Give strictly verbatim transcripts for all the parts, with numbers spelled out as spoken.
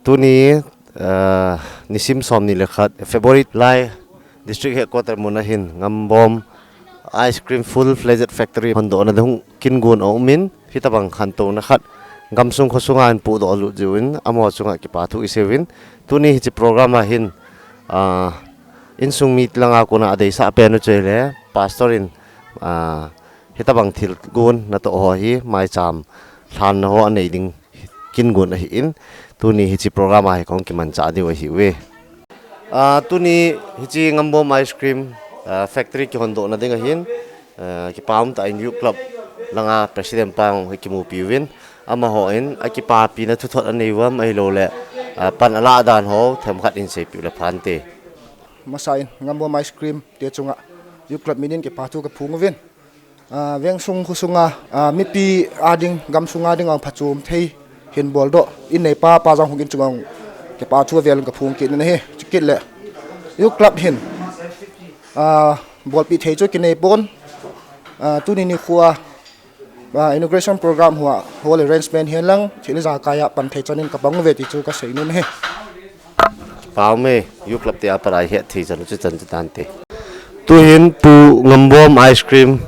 Tuni, eh, nisim somni le khat, February lai, District Headquarter mun ahin, Ngambom Ice Cream Full Fledged Factory hondohna ding kingun aumin, hitabang khantouna khat, gamsung khosung a ahin pudoh lut jiuvin, amaho chunga kipathu iseiuvin, tuni hiche program ahin, ah, insung mi langa kona adeisah pen u chu ahile, Pastor in, ah, hitabang thilgon natoh ho hi, maicham lhanna ho anei ding kingun ahin, tuni hiche program a hi kahung kimanchah diu ahiuve. Ah, tuni hiche Ngambom Ice Cream, ah, Factory kihondohna ding ahin, ah, kipa umtah in Youth Club langa President pa hung hi kimupi uvin, amaho in akipapina thuthot anei uvam ahilouleh, ah, pan alah dan ho themkhat in seipeh u le phante. Masa in Ngambom Ice Cream te chunga Youth Club min in kipathu kaphong uvin. Ah, vengsung khosunga, ah, mipi a ding, gamsunga ding a phachom thei hin boldoh in neipa Pa Jangkhogin chunga kipathu avel in kaphong kit in ahi. Chukit le Youth Club hin, ah, bolpi thei chu kinei pon. Ah, tuni nikho a, ah, inauguration program hoa hall arrangement hihen lang thil ijakai a pan thei chan in kapang uve ti chu kasei nom e. Pau me, Youth Club te a pat a ihet thei chan u chu chan chu tante. Tuhin Pu Ngambom Ice Cream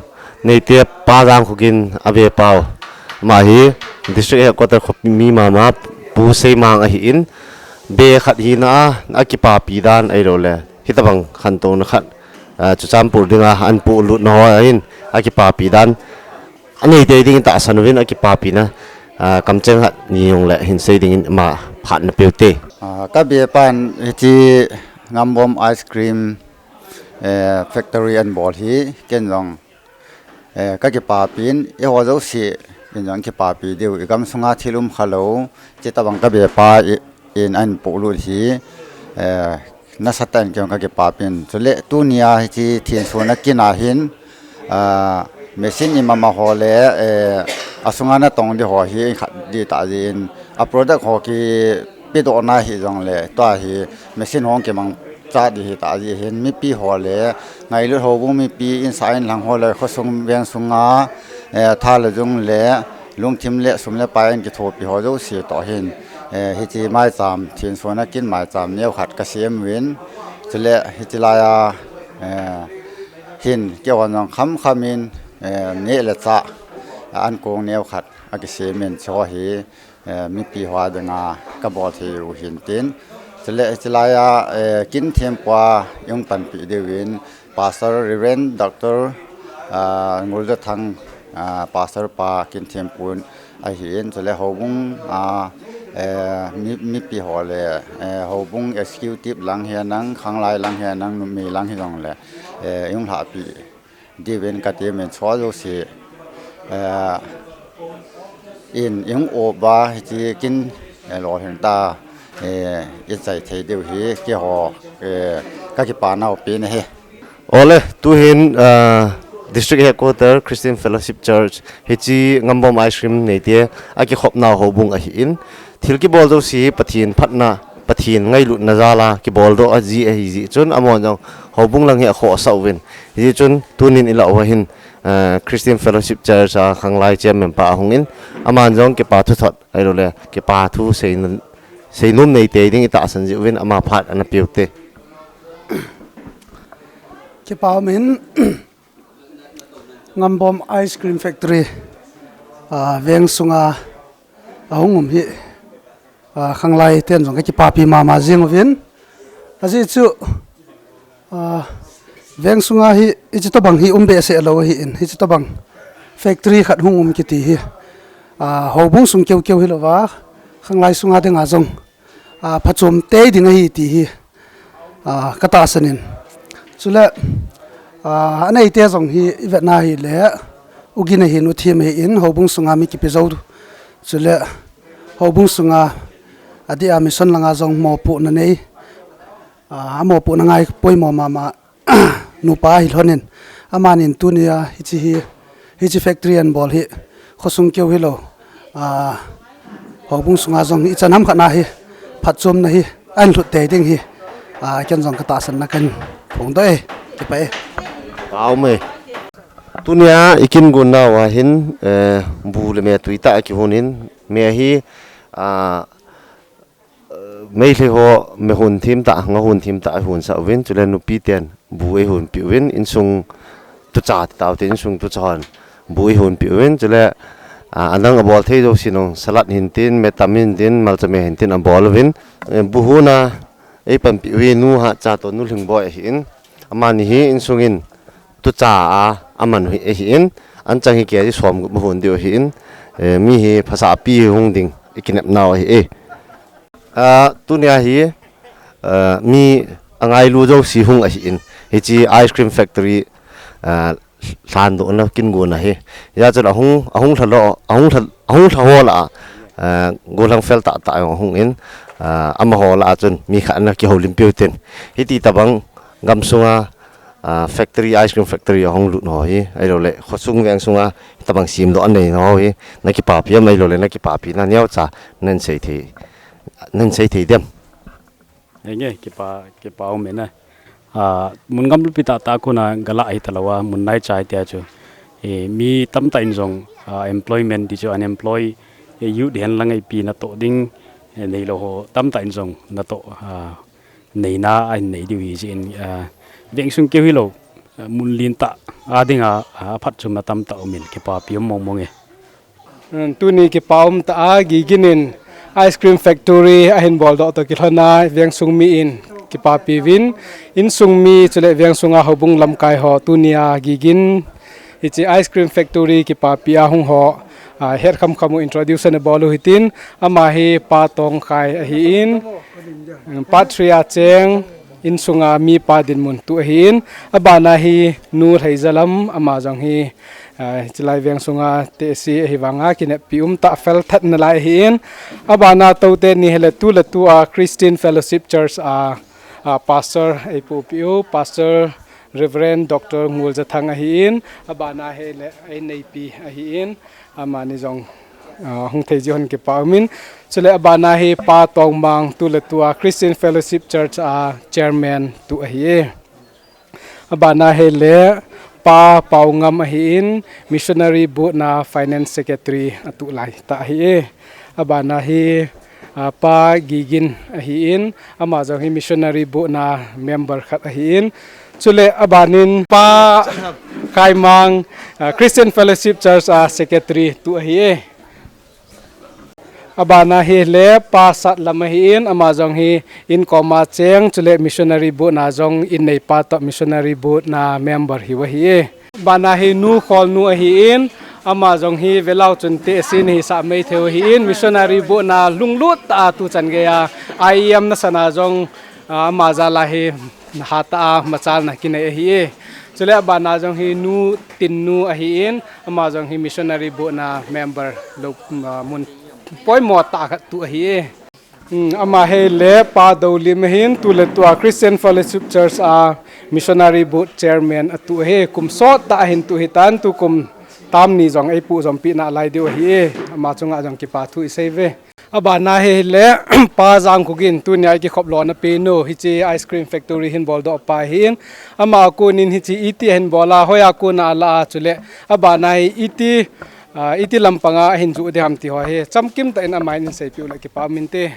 neite Pa Jangkhogin ave pau. Ama hi District Headquarter khopi mi mama Pu Seimang ahin, be khat hina a, akipapi dan ahilouleh hitabang khantouna khat, ah, Churachandpur dinga ahin pulut na ho ahin akipapi dan anei tei dingin tahsan uvin akipapina, ah, kamcheng khat ni jongle hin sei dingin ama phat na peuvin te. Ah, ka be pan hiche Ngambom Ice Cream, eh, Factory ahin bol hi ken jong, eh, ka kipapin, eiho jouse in jong kipapi diu, i gamsunga thil um khalou, hitabang ka be pa i, in ahin pulut hi, eh, nasatah in kei jong ka kipapin. Chule tunia hiche thinsun a kin ahin, ah, machine imama ho le, eh, asunga natong di ho hi khat di tah jeh in, a product ho kipedohna hijongle, tua hi machine ho kimang chat di hi tah jeh hin, mipi ho le, ngailut houbung mipi, insung inlang ho le, khosung vengsunga, eh, tha le jung le, lungthim le sum le pai in kithopi ho jouse toh hin, eh, hiche maicham, thinsun a kin maicham neo khat kasem uvin, chule hiche laiya, eh, hin keiho jong khamkham in, eh, neh le chah ankong neo khat akisem in, hiche ho hi, eh, mipi ho dinga kabol thei u hin tin. Chule hiche laiya, eh, kin thempu a i hung panpi diuvin, Pastor Reverend Doctor, ah, Nguljathang, ah, Pastor pa kin thempu ahin, chule houbung, ah, eh, mi, mipi ho le, eh, houbung executive lang hihen lang, khanglai lang hihen lang, numei lang hijongle, eh, i hung lhahpi diuvin ka temin, hiche ho jouse, eh, in i hung upa hiche kin, eh, lolhing tah, eh, i chai thei diu hi keiho, eh, ka kipana u pen ahi. Ole, tuhin, ah, District Headquarter Christian Fellowship Church, hiche Ngambom Ice Cream neite akikhopna houbung ahin, thil kibol jouse Pathen phatna, Pathen ngailutna jal a kiboldoh aji ahi jeh chun, amahon jong houbung lang hi akhohsah uvin. Hijeh chun tunin ilah uva hin, ah, Christian Fellowship Church a khanglai chairman pa ahungin, aman jong kipa thuthot ahilouleh kipa thu seinom, seinom neitei ding itahsan jeh uvin ama phat ana peuvin te. Kipa umin, Ngambom Ice Cream Factory, ah, vengsunga ahung um hi, ah, khanglai ten jong ka kipapi mama jing uvin. Ajeh chu, ah, vengsunga hi, hiche tobang hi um behseh lou ahin, hiche tobang factory khat hung um kiti hi, ah, houbung sung keukeu hilouva, khanglai sunga dinga jong, ah, phachom tei ding ahi ti hi, ah, ka tahsan in. Chule, ah, aneite jong hi i vetna hile, ugin ahin, uthem ahin, houbung sunga mi kipe jou. Chule, houbung sunga adeh a mission langa jong mopohna nei, ah, amopohna ngai poimo mama nupa ahi lhonin, amanin tunia hiche hi, hiche factory ahin bol hi, khosung keu hilou, ah, houbung sunga jong ichan ham khat na hi, phatchomna hi, ahin lhut tei ding hi, ah, ken jong ka tahsanna kahin phongdoh e, kipah e. Pau me. Tunia i kin gonna uva hin, eh, bu le me tui tah a kihunin, me hi, ah, Meitei ho me hon thim tah, nga hon thim tah a hon sa uvin, chule nupi ten bu ei hon pi uvin, insung tucha ti tau te, insung tucha hon bu ei hon pi uvin, chule, a, adang abol thei jouse nung, salad hin tin, metam hin tin, malchame hin tin abol uvin, eh, bu hon a ei pan pi uve, nu Hatcha to nu Lhingboi ahin, amani hi insung in tucha a aman hi ahin, anchang hi kg som gup hon diu ahin, eh, mi hi phasah pi hung ding i kinep nau ahi e. Ah, tunia hi, ah, mi angailu jouse hung ahin, hiche ice cream factory, ah, lhandohna kin gona hi. Hijeh chun ahung, ahung lha lo, ahung lha, ahung lha ho lah a, ah, gollhang fel tah tah jong ahung in, ah, amaho lah a chun mi khat ana kihoulimpi u tin. Hiti tabang gamsunga, ah, factory, ice cream factory ahung lut ho hi, ahilouleh khosung veng sunga hitabang semdoh anei ho hi, na kipapi am ahilouleh na kipapina neocha nan sei thei, nan sei thei dem? Henge, kipa, kipa um e na. Ah, mun gamlupi tah tah a kona gala hi talou a, mun naicha hi tia chu. Eh, mi tamtah in jong, ah, employment ti chu unemployed, eh, youth hen lang ipi natoh ding, eh, neilou ho tamtah in jong natoh, ah, neina ahin nei diu hi jeh in, ah, vengsung keu hilou, ah, mun lentah a dinga, ah, aphatchomna tamtah um in kipapi um mong mong e. Hmm, tuni kipa um tah a Gigin in ice cream factory ahin boldoh toh kilhon a vengsung mi in kipapi uvin, insung mi chule vengsunga houbung lamkai ho tunia Gigin hiche ice cream factory kipapi a hung ho, ah, het khamkham u introduction abol u hitin, ama hi Pa Tongkhai ahin, hmm, part three a cheng, insunga mipa dinmun tu ahin, abana hi Nu Lheijalam, ama jong hi, ah, hiche lai vengsunga tehse ahi vanga kineppi um tah fel that nalai ahin, abana Tote ni hile tuletu a Christian Fellowship Church a, ah, pastor eipuipi u, Pastor Reverend Doctor Nguljathang ahin, abana hile einneipi ahin, amani jong, ah, hung thei jeh hon kipa um in, chule abana hi Pa Tongmang tuletu a Christian Fellowship Church a chairman tu ahi e. Abana hile Pa Paongam ahin, Missionary Board na Finance Secretary atu lai tah ahi e. Abana hi, ah, Pa Gigin ahin, ama jong hi Missionary Board na member khat ahin. Chule abanin Pa Kaimang, ah, Christian Fellowship Church a secretary tu ahi e. Abana hile Pa Satlam ahin, ama jong hi inkom a cheng, chule Missionary Board na jong inneipa toh Missionary Board na member hiu ahi e. Abana hi Nu Kholnu ahin, ama jong hi velou chun tehse nahisah maithei u ahin, Missionary Board na lunglut tah a tuchan geiya I E M nasan a jong, ah, ama jal a hi hatah a machalna kinei ahi e. Chule abana jong hi Nu Tinnu ahin, ama jong hi Missionary Board na member lou, ah, mun poimo tah khat tu ahi e. Hmm, ama hile Pa Doulim ahin, tuletu a Christian Fellowship Church a Missionary Board Chairman atu ahi, kum sot tah ahin tu ahitan, tukum term ni jong eipuijompi nalai diu ahi e, ama chunga jong kipa thu isei uve. Abana hile Pa Jangkhogin, tunia ikikhop lona penu, hiche ice cream factory hin boldoh pa ahin, ama a konin hiche iti ahin bol a, hoiya kona ala a chule, abana hi iti, ah, iti lampanga ahin joh ding ham ti ho hi chamkim tah in amin seipeh u le kipa um inte.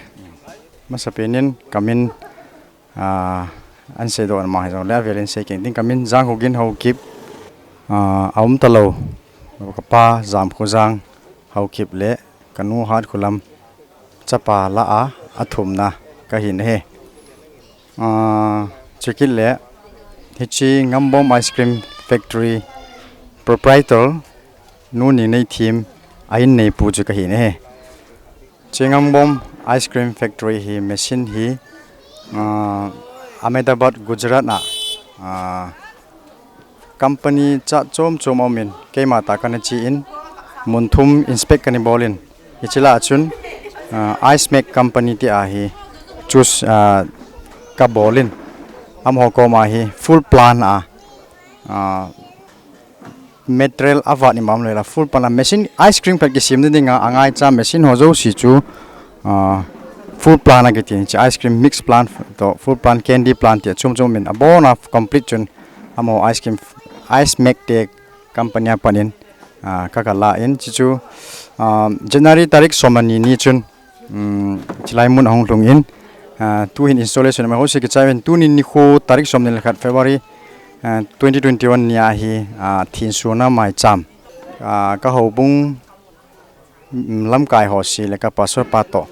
Masapen in kamin, ah, ahin seidoh ma hijongle avel in seikeng ding, kamin Jangkhogin Haokip, ah, aum talou, kapa Jamkhojang Haokip le kanu Hatkholam chapa lah a athumna kahin ahi. Ah, chukit le hiche Ngambom Ice Cream Factory proprietor Nu Ningneithim a inneipu chu kahin ahi. Hiche Ngambom Ice Cream Factory hi machine hi, ah, Ahmedabad, Gujarat a, ah, company jat chom chom aumin, keima tah kana che in, mun thum inspect kana bolin, hiche lah a chun, ah, Ice Mac Company tia hi choose, ah, kabolin, amaho koma hi full plant a, ah, material avat ima umlou la, full plant a machine, ice cream khat kisem dinga angaicha machine ho jouse chu, ah, full plant akiti, hiche ice cream mix plant toh full plant, candy plant tia chom chom in abona complete chun, amaho Ice Cream, Ice Mac te company a panin, ah, ka, kala in, chuchu, ah, January tarik som le ni ni chun, um, chilai mun ahung lhung in, uh, tuhin installation mai ho se kichai in, tuni nikho tarik som ni le khat February, uh, twenty twenty-one nia hi, uh, thin suna maicham, uh, ka houbung, um, lamkai ho se le ka pastor pa to,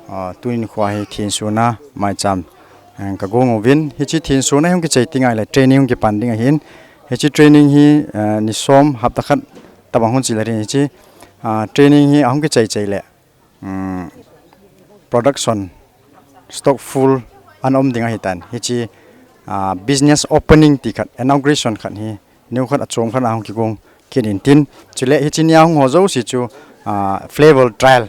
uh, tuni nikho hi thin suna maicham, uh, ka gong uvin, hichi thin suna hung kichai tingai le training hung kipan ding ahin, hichi training hi, uh, ni som hapta khat tabang hung chi le rin hichi, uh, training hi ahung kichai chai le um, production stock full an um ding ahi tan. Hichi, uh, business opening ti khat, inauguration khat hi, new khat achom khat ahung kigong kit in tin. Chule hichi nia hung ho jouse chu, uh, flavor trial,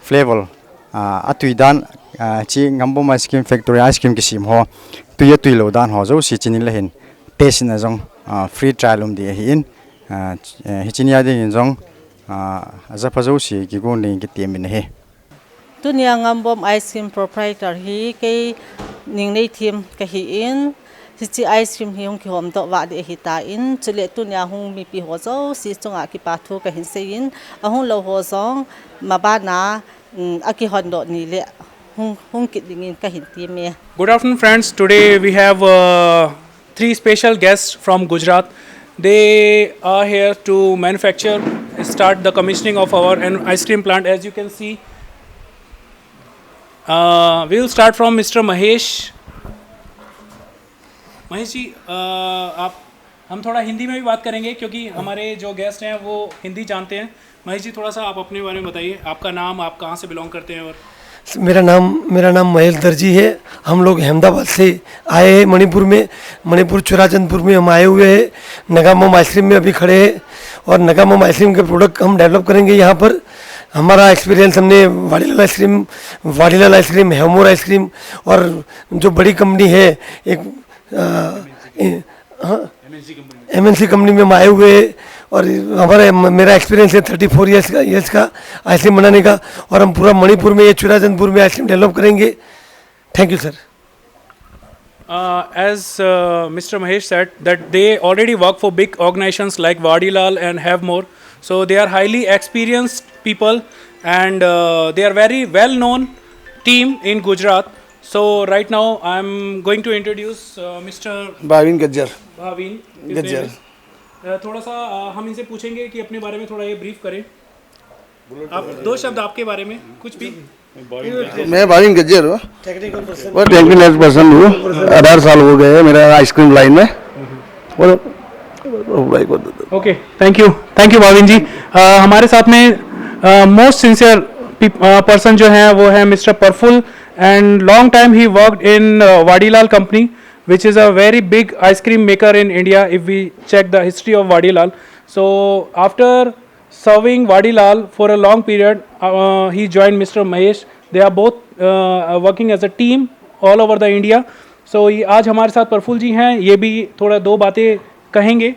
flavor, uh, atui dan, uh, chi Ngambom Ice Cream Factory ice cream kisem ho, tui atui lou dan ho jouse chini le hin, test na jong, uh, free trial um ding ahin, uh, hichi nia ding in jong, uh, ajapha jouse kigong ding kitem in ahi. Tunia Ngambom Ice Cream Proprietor hi kei Ningneithem kahi in, hichi ice cream hi hung kihom doh vah ding ahi tan, chule tunia hung mipi ho jouse chunga kipa thu kahin sei in, ahung lou ho jong mabana, um, akihon doh ni le hung, hung kit ding in kahin tem e. Good afternoon, friends. Today we have, uh, three special guests from Gujarat. They are here to manufacture, start the commissioning of our an ice cream plant. As you can see, uh, we will start from Mister Mahesh. Mahesh ji, uh, आप, हम थोड़ा हिंदी में भी बात करेंगे क्योंकि हमारे जो गेस्ट हैं वो हिंदी जानते हैं। महेश जी, थोड़ा सा आप अपने बारे में बताइए, आपका नाम, आप कहाँ से बिलोंग करते हैं? और मेरा नाम, मेरा नाम महेश दर्जी है। हम लोग अहमदाबाद से आए हैं मणिपुर में, मणिपुर चुराचंदपुर में हम आए हुए हैं। नगामम आइसक्रीम में अभी खड़े हैं और नगामम आइसक्रीम के प्रोडक्ट हम डेवलप करेंगे यहाँ पर। हमारा एक्सपीरियंस, हमने वाडीलाल आइसक्रीम, वाडीलाल आइसक्रीम, हेवमोर आइसक्रीम और जो बड़ी कंपनी है एक, अ, ए-, हाँ, एमएनसी कंपनी में हम आए हुए हैं और हमारा, मेरा एक्सपीरियंस है थर्टी फोर ईयर्स का, ईयर्स का आइसक्रीम बनाने का। और हम पूरा मणिपुर में, ये चुराचंदपुर में आइसक्रीम डेवलप करेंगे। Thank you sir. Uh, as, uh, Mister Mahesh said, that they already work for big organizations like Vadilal and Havemor. So they are highly experienced people, and, uh, they are very well known team in Gujarat. So right now I am going to introduce, uh, Mister Bhavin Gajjar. Bhavin, his name Gajjar. Is, uh, थोड़ा सा, uh, हम इनसे पूछेंगे कि अपने बारे में थोड़ा ये ब्रीफ करें। आप दो शब्द आपके बारे में कुछ भी। मैं भाविन गज्जर हूँ। Technical person. वो टेक्निकल पर्सन हूँ। अठारह साल हो गए हैं मेरा आइसक्रीम लाइन में। और भाई को। Okay, thank you, thank you Bhavin ji. अ, हमारे साथ में मोस्ट सिंसियर पर्सन जो है वो है मिस्टर Praful, and long time he worked in Vadilal company, which is a very big ice cream maker in India if we check the history of Vadilal. So after serving Vadilal for a long period, uh, he joined Mister Mahesh. They are both, uh, working as a team all over the India. So ये आज हमारे साथ प्रफुल्ल जी हैं, ये भी थोड़ा दो बातें कहेंगे।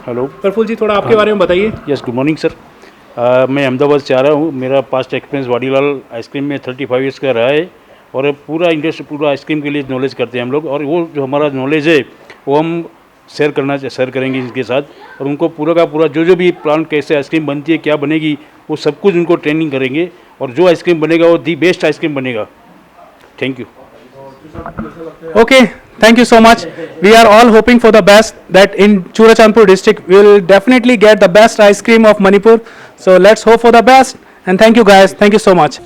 हेलो। प्रफुल्ल जी, थोड़ा आपके हाँ। बारे में बताइए। Yes, good morning sir. अ, मैं अहमदाबाद से आ रहा हूँ। मेरा पास्ट एक्सपीरियंस वाडीलाल आइसक्रीम में थर्टी फ़ाइव ईयर्स का रहा है और पूरा इंडस्ट्री, पूरा आइसक्रीम के लिए नॉलेज करते हैं हम लोग। और वो जो हमारा नॉलेज है, वो हम शेयर करना, शेयर करेंगे इनके साथ। और उनको पूरा का पूरा जो जो भी प्लांट, कैसे आइसक्रीम बनती है, क्या बनेगी, वो सब कुछ उनको ट्रेनिंग करेंगे। और जो आइसक्रीम बनेगा, वो दी बेस्ट आइसक्रीम बनेगा। Thank you. Okay, thank you so much. We are all hoping for the best, that in Churachandpur district we will definitely get the best ice cream of Manipur. So let's hope for the best, and thank you guys. Thank you so much.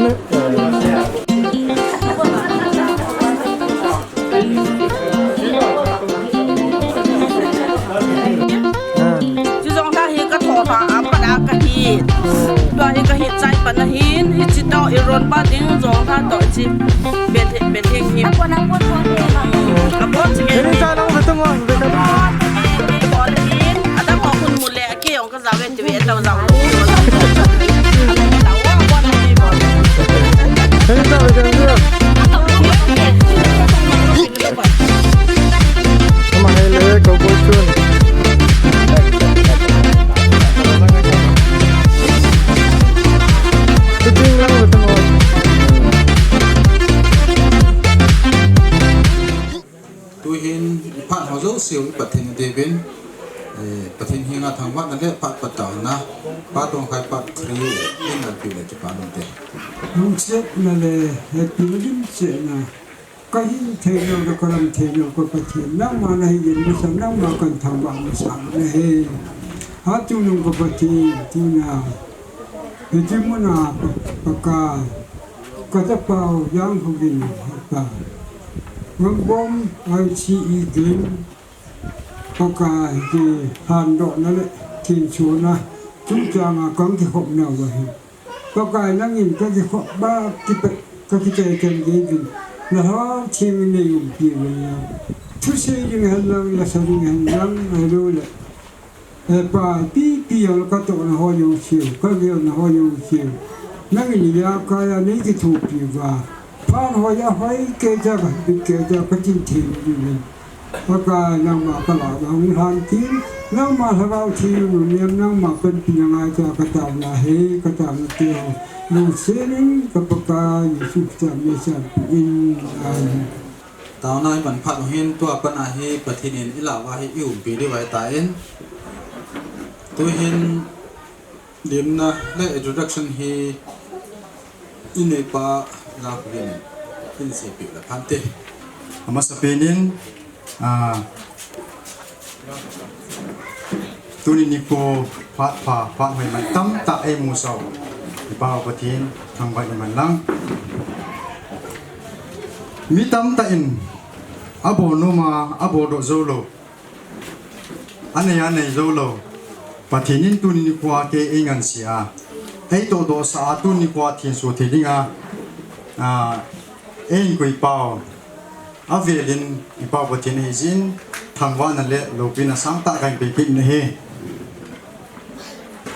Chu jong lha hi ka tho lha a pat a ka hi. Tua hi ka hi chai pan ahin, hichi toh i ron pa ding jong lha toh chi. Betheng, betheng hi. A bon chi. Betheng ta lang betung on, betung. Bon hin, a dang ho hun mu le, a ki jong ka za ve ti ve, tau za. Betheng ta betung. Ama hai le, kau bol chun. Kiting lang betul. Tuhin, phat ho jouse u Pathen in deuvin, eh, Pathen henga thangvahna le phat patna, Patong Khai part three, in lampi le kipa nante. Lungsetna le, happy lim setna. Ka hin thei lou, ka lam thei lou, ka Pathen, nangma nahi jeng masa, nangma kan thangvah masa nahi. Hatu nung ka Pathen, tuna. Hiche muna Pakai, ka chapa u Jangkhohgin, Pakai. Ngambom, I C E Glen, Pakai, hiche handohna le, kinchona, chungchanga kan kikhopna u ahi. Pakai nangin ka kikhop ba kipe, ka kipe ken ge din. Na ha thim nei umpi ve ya. Thusei ding hen lang, lasa ding hen lang, hello le. E pa, pi, pi, ya ka tohna ho jouse, ka gelna ho jouse. Nangin ya ka ya nei kithopi uva. Phat ho ya hoi kei cha ka, bi kei cha ka tin thim ding le. Pakai nangma ka lah uva hung lhan tin, nangma Lhagao Theng in nunnem, nangma panpina ngaicha ka taona hi, ka taona te ho. Lungsetin ka Pakai Jesu Christa min in. Amen. Taona i pan phat u hin tua pat a hi Pathen in i lah uva hi i umpi diu ahitan. Tuhin Limna le introduction hi i neipa Jangkhohgin in seipeh le phante. Amasapen in, ah, tuni nikho phat pha, phat hoi man tamtah eimusah u. I Pa u Pathen thangvah in man lang. Mi tamtah in abol nom a, abol doh jou lou. Anei, anei jou lou. Pathen in tuni nikho a kei eingansea, eitoh dohsah a tuni nikho a thenso thei dinga, a, eihin koi pau. Avel in i Pa u Pathen ahi jeh in, thangvahna le loupina sangtah kahin peipeh in ahi.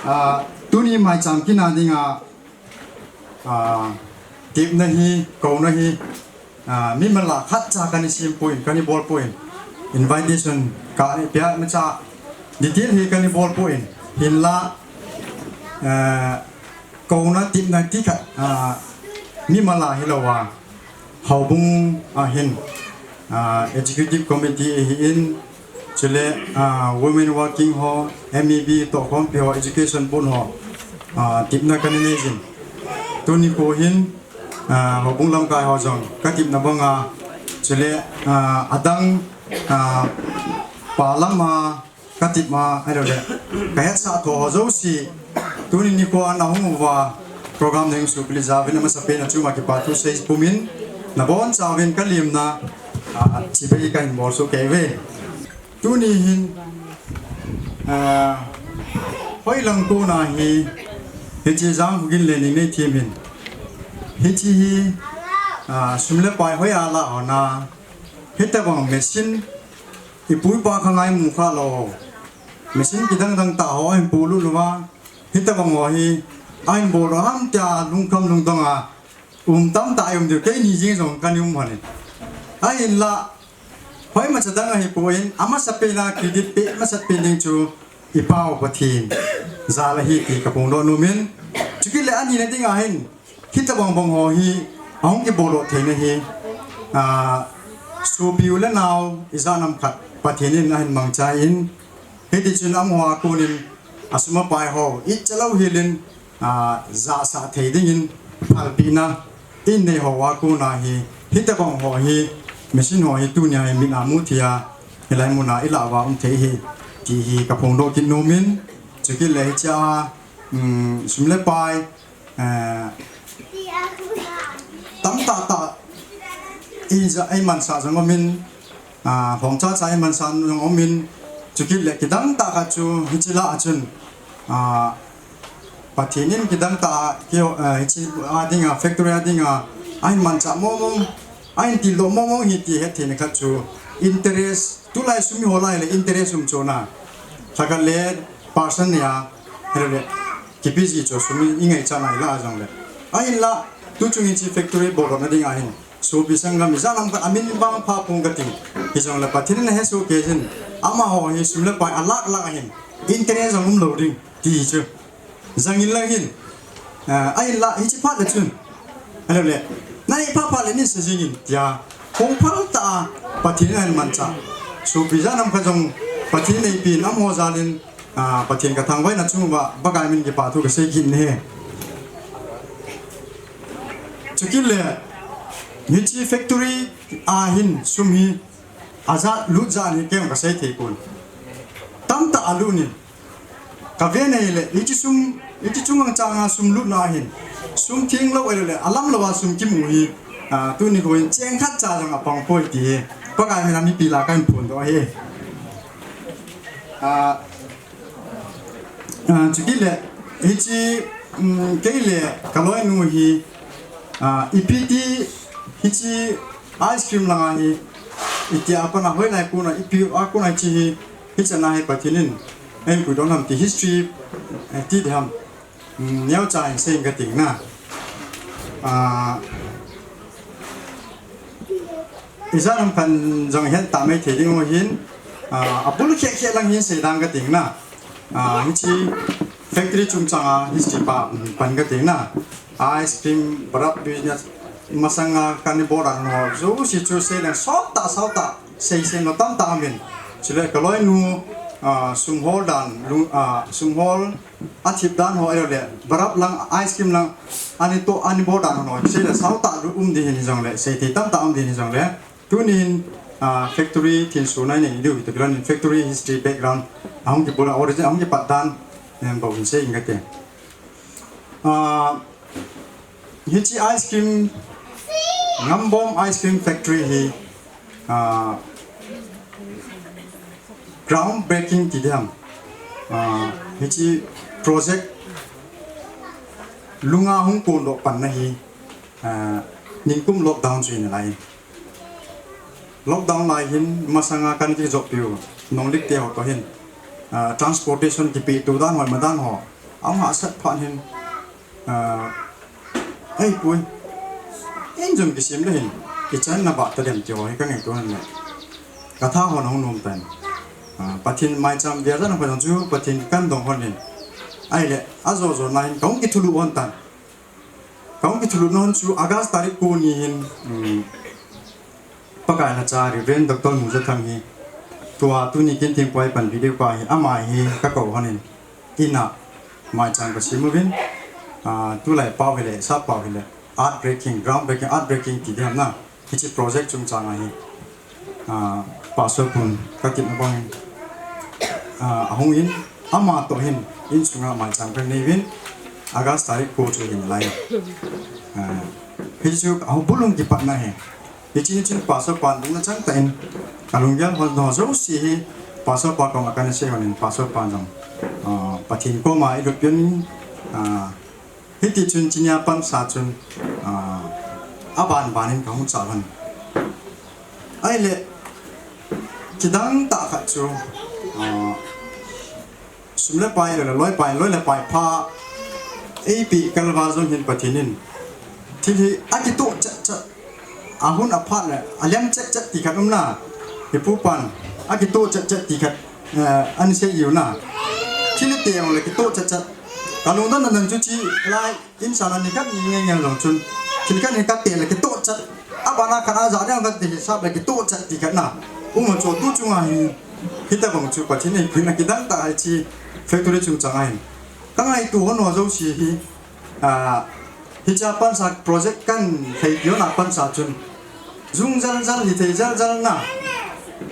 A, tuni maicham kit na dinga, a, tepna hi, kouna hi, a, mimal a khatcha kana sem poi, kana bol poi. Invitation ka pia macha, detail hi kana bol poi. Hinla, a, kouna tepna ti khat, a, mimal a hilou a, houbung a hin, a, executive committee ahin, chule, a, women working ho, M E B tohkhompi ho, education board ho, a, tepna kana nei jin. Tuni nikho hin, a, houbung lamkai ho jong ka tepna banga, chule, a, adang, a, pa lam a, ka tepna, ahilouleh, ka hetsah tho ho jouse, tuni nikho a nahung uva, program nei suhbulhit uvin amasapen a chunga kipa thu sei pumin, nabonchauvin ka limna, a, chibai kahin bolsoh kei uve. Tuni hin, a, hoilang kona hi, hiche Jangkhohgin le nei nei them hin. Hiche hi, a, sum le pai hoiya la hona, hitobang machine, ipu ipa khang a imu khalou. Machine kidang dang tah ho ahin polut uva. Hitobang ho hi, ahin bol u ham tia lungkham lungdong a um tamtah i um diu, keini jeng jong kana um lhon in. Ahinla, hoimacha dang ahipoi, amasapen a credit pe, masapen ding chu i Pa u Pathen jal ahi ti ka phongdoh nomin. Chukit le anina dinga hin, hitobang bang ho hi, ahung kibol doh theina hi, a, sopi u le nao, ijat ham khat, Pathen in ahin mangchan, hiti chun amaho a konin, asum apai ho, ichalou hel in, a, jahsah thei dingin phalpina, in nei ho a kona hi, hitobang ho hi, machine ho hi tunia hi mit a mu thei a, hilai muna i lah uva um thei hi, ti hi ka phongdoh kit nomin, chukit le hiche a, um, sum le pai, eh, Tamtah tah i ja, i mansa jong umin, a, hong cha cha i mansa jong umin, chukit le kidang tah khat chu hichi lah a chun, a, Pathen in kidang tah a, kio, a, hichi a dinga, factory a dinga, a hin mancha mong mong, a hin tildoh mong mong hi ti hetthei na khat chu interest, tulai sum i hol a le interest um chona. Lhakhat le person nia, hele le, kipi ji chu sum i ngaichat na i lah a jong le. A hin la, tu chung hichi factory bol na ding a hin. Sopi sanggam i ja lam khat a min vang pha pong ka ting. Hi jong le Pathen in a he soh kei jin. Amaho hi sum le pai a lak lak a hin. Interest jong um lou ding. Ti chu. Jang in lang hin. A, a hin la, hichi phat le chun. Hele le. Na i pha pha le ni sa jing in. Tia. Hong phal tah a. Pathen in a hin mancha. Sopi ja lam khat jong. Pathen in a ipin amaho jal in. A, Pathen ka thangvah na chung uva, Pakai min kipa thu ka sei kit e. Chukit le, hichi factory a hin sum hi, a ja lut ja ni kei ka sei thei pon. Tamtah a lut ni. Ka ve nei le, hichi sum, hichi chung ang chang a sum lut na hin. Sum theng lou a le, a lam lou a sum kimu hi. A, tuni ko in cheng khat cha jong a pang poi ti hi. Pakai min a mipi lah a ka hin phondoh e. A, A, chukit le, hichi, um, kei le, ka loinu hi, a, ipi ti, hichi ice cream langa hi, iti a pana hoilai kona, ipi a kona hichi hi, hichan a hi Pathen in, a hin puidoh nam ti history, eh, ti ding ham, um, neocha in sei ka ting na. A, Ijat ham khat jong het ta mai thei ding u hin, a, abul kheh kheh lang hin sei dang ka ting na. A, hichi factory chungchang a history pa, um, pan ka ting na. Ice cream, barap business, masanga kani bol dan ho, jouse chu sei lang sot tah, sot tah, sei sei lou tamtah amin. Chule ka loinu, a, sum hol dan, lu-, a, sum hol, a thip dan ho ahilouleh, barap lang, ice cream lang, ani toh, ani bol dan ho, sei le sot tah um ding hin jong le, sei thei tamtah um ding hin jong le, tuni hin, a, factory thinsun a i nei diu hi toh kilhon in factory history background, ahung kibol a origin, ahung kipat dan, em, bou hin sei inge kati. A, hichi ice cream, Ngambom Ice Cream Factory hi, a, ground breaking ti ding ham. A, hichi project lunga hung kondoh panna hi, a, ningkum lockdown chu hin lai. Lockdown lai hin masanga kan kijop piu, Nonglik te ho toh hin, a, transportation kipe tu dan ho, ma dan ho, ahung hahsat phat hin, a, Ei pui. Injong kisim le hin. Ichan na ba ta dem ti ho hi ka ngaito nan le. Ka tha ho na hung nom tan. A, Pathen maicham via jana pa jong chu Pathen kan dong hon hin. Ahile, ajo jo na hin ka hung kithulu hon tan. Ka hung kithulu na hon chu August tarik ko ni hin, um, Pakai na cha Reverend Doctor Mujathang hi. Tua tuni kin thing poi pan video pa hi. Ama hi ka kou hon hin. Ina maicham ka sim uvin, a, tulai pau hile, sap pau hile, art breaking, ground breaking, art breaking ti ding ham na, hichi project chungchang a hi, a, Pastor pun ka kit na bang, a, ahung in, ama toh hin, insunga maicham ka nei uvin, August tarik ko chu hin lai. A, hichu ahung bulung kipat na hi. Hichi hin chun Pastor pan ding na chang ta in, ka lunggel hol no jouse hi, Pastor pa koma kana sei hon in, Pastor pan jong, ah, Pathen koma i lut pian in, ah, hiti chun chinia pansa chun, ah, aban ban in ka hung cha hon. Ahile, kidang tah khat chu, ah, Sum le pai le, loi pai, loi le pai pha. Eipi kalva jong hin Pathen in. Thil hi akitoh chet chet. Ahun aphat le, alem chet chet ti khat um na. Hi pu pan, akitoh chet chet ti khat, eh, an sei u na. Thil te jong le kitoh chet chet. Ka lungdon nan chu chi lai. Insana ni khat ni nge nge jong chun. Thil khat ni khat te le kitoh chat. Abana khat a ja ding khat te hisap le kitoh chat ti khat na. Uma cho tu chunga hi. Hita bang chu Pathen in phin a kidang tah a hichi factory chungchang a hin. Ka ngaitu hon ho jouse hi. A, hicha pansa project kan thei piu na pansa chun. Jung jal jal hi thei jal jal na.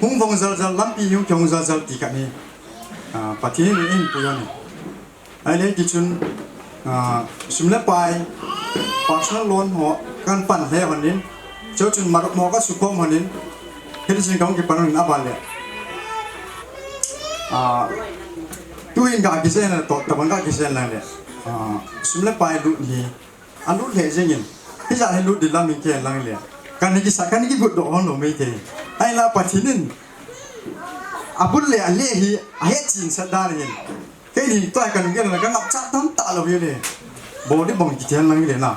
Hung vong jal jal lampi hung kiong jal jal ti khat ni. A, Pathen in ei pui hon. Ahile tichun, ah, sum le pai, personal loan ho kahin pan lheh lhonin, chuchun marup mo kasukhom lhonin, hiche jing kahung kipan lhonin aban le. Ah, tuhin kakijen le, toh, tobang kakijen lang le. Ah, sum le pai lut hi, alut lheh jengin. Hijat hi lut ding lam in kilang le. Kana kisa, kana kigot doh lhon lou maithei. Ahinla Pathen in abul le ale hi, ahetchen sah dan ahin. Keini tua hi kanung gel na kangapcha tamtah lou hile. Bol ding bang kiti lang hile na.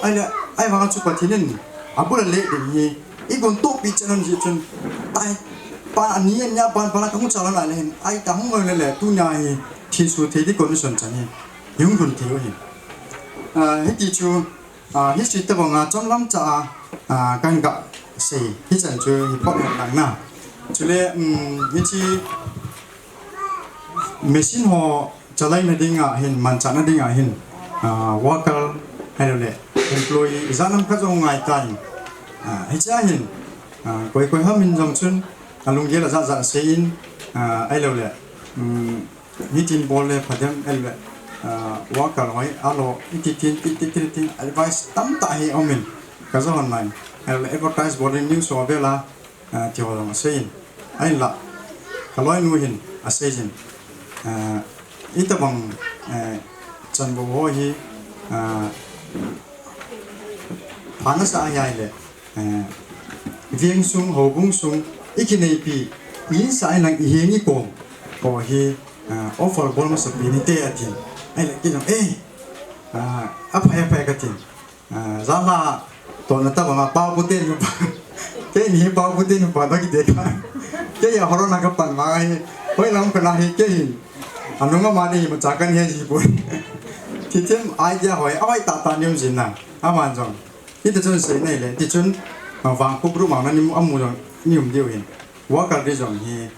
Ahile, ahivang chu Pathen in abul le ding hi igon tohpi chan jeh chun, tai, pa ani ania ban bana kamucha lou lai le hin, ahi ta hung le le, tunia hi thinsu thei ding condition chan hi, hung lhun thei u hi. Ah, hiti chu, ah, history tobang a chomlam cha a, ah, kahin gasei, hichan chu hi pon lang na. Chule, um, hiche machine ho chalaina dinga hin, manchahna dinga hin, ah, worker, ahilou le, employee, ijat ham khat jong ngai tan. Ah, hichea hin, ah, koi koi ham in jong chun, alunggel ajat jat asei in, ah, ahilou le, um, hitin bol le pha dem, ahilou le, ah, worker hoi, alo, iti tin, ti, ti, ti, ti, advice tamtah hi um in, kajo hon lai. Ahilou le, advertise bol in news ho vela, ah, ti ho jong asei in. Ahinla, kaloinu hin asei jin. Ah, itobang, eh, chanbou ho hi, ah, pha nasa ahi ahile, eh, veng sung, houbung sung, ikineipi, insung lang ihengi kom, ho hi, ah, offer bol masapen hite atin. Ahile, kei jong, eh, ah, aphai, aphai katin. Ah, jana tohna tobang a pao pute nupa. Keini pao pute nupa da kiti ka. Kei a horon a kapan ma hi. Hoilam kana hi kei hin. Anunga mani hi macha kana he ji pon. Thithem idea hoi, ahoi tah tah nei um jin na. Aman jong. Hiti chun sei nei le. Ti chun, ah, vangkho group ma na nei um, amu jong nei um diu hin. Worker di jong hi,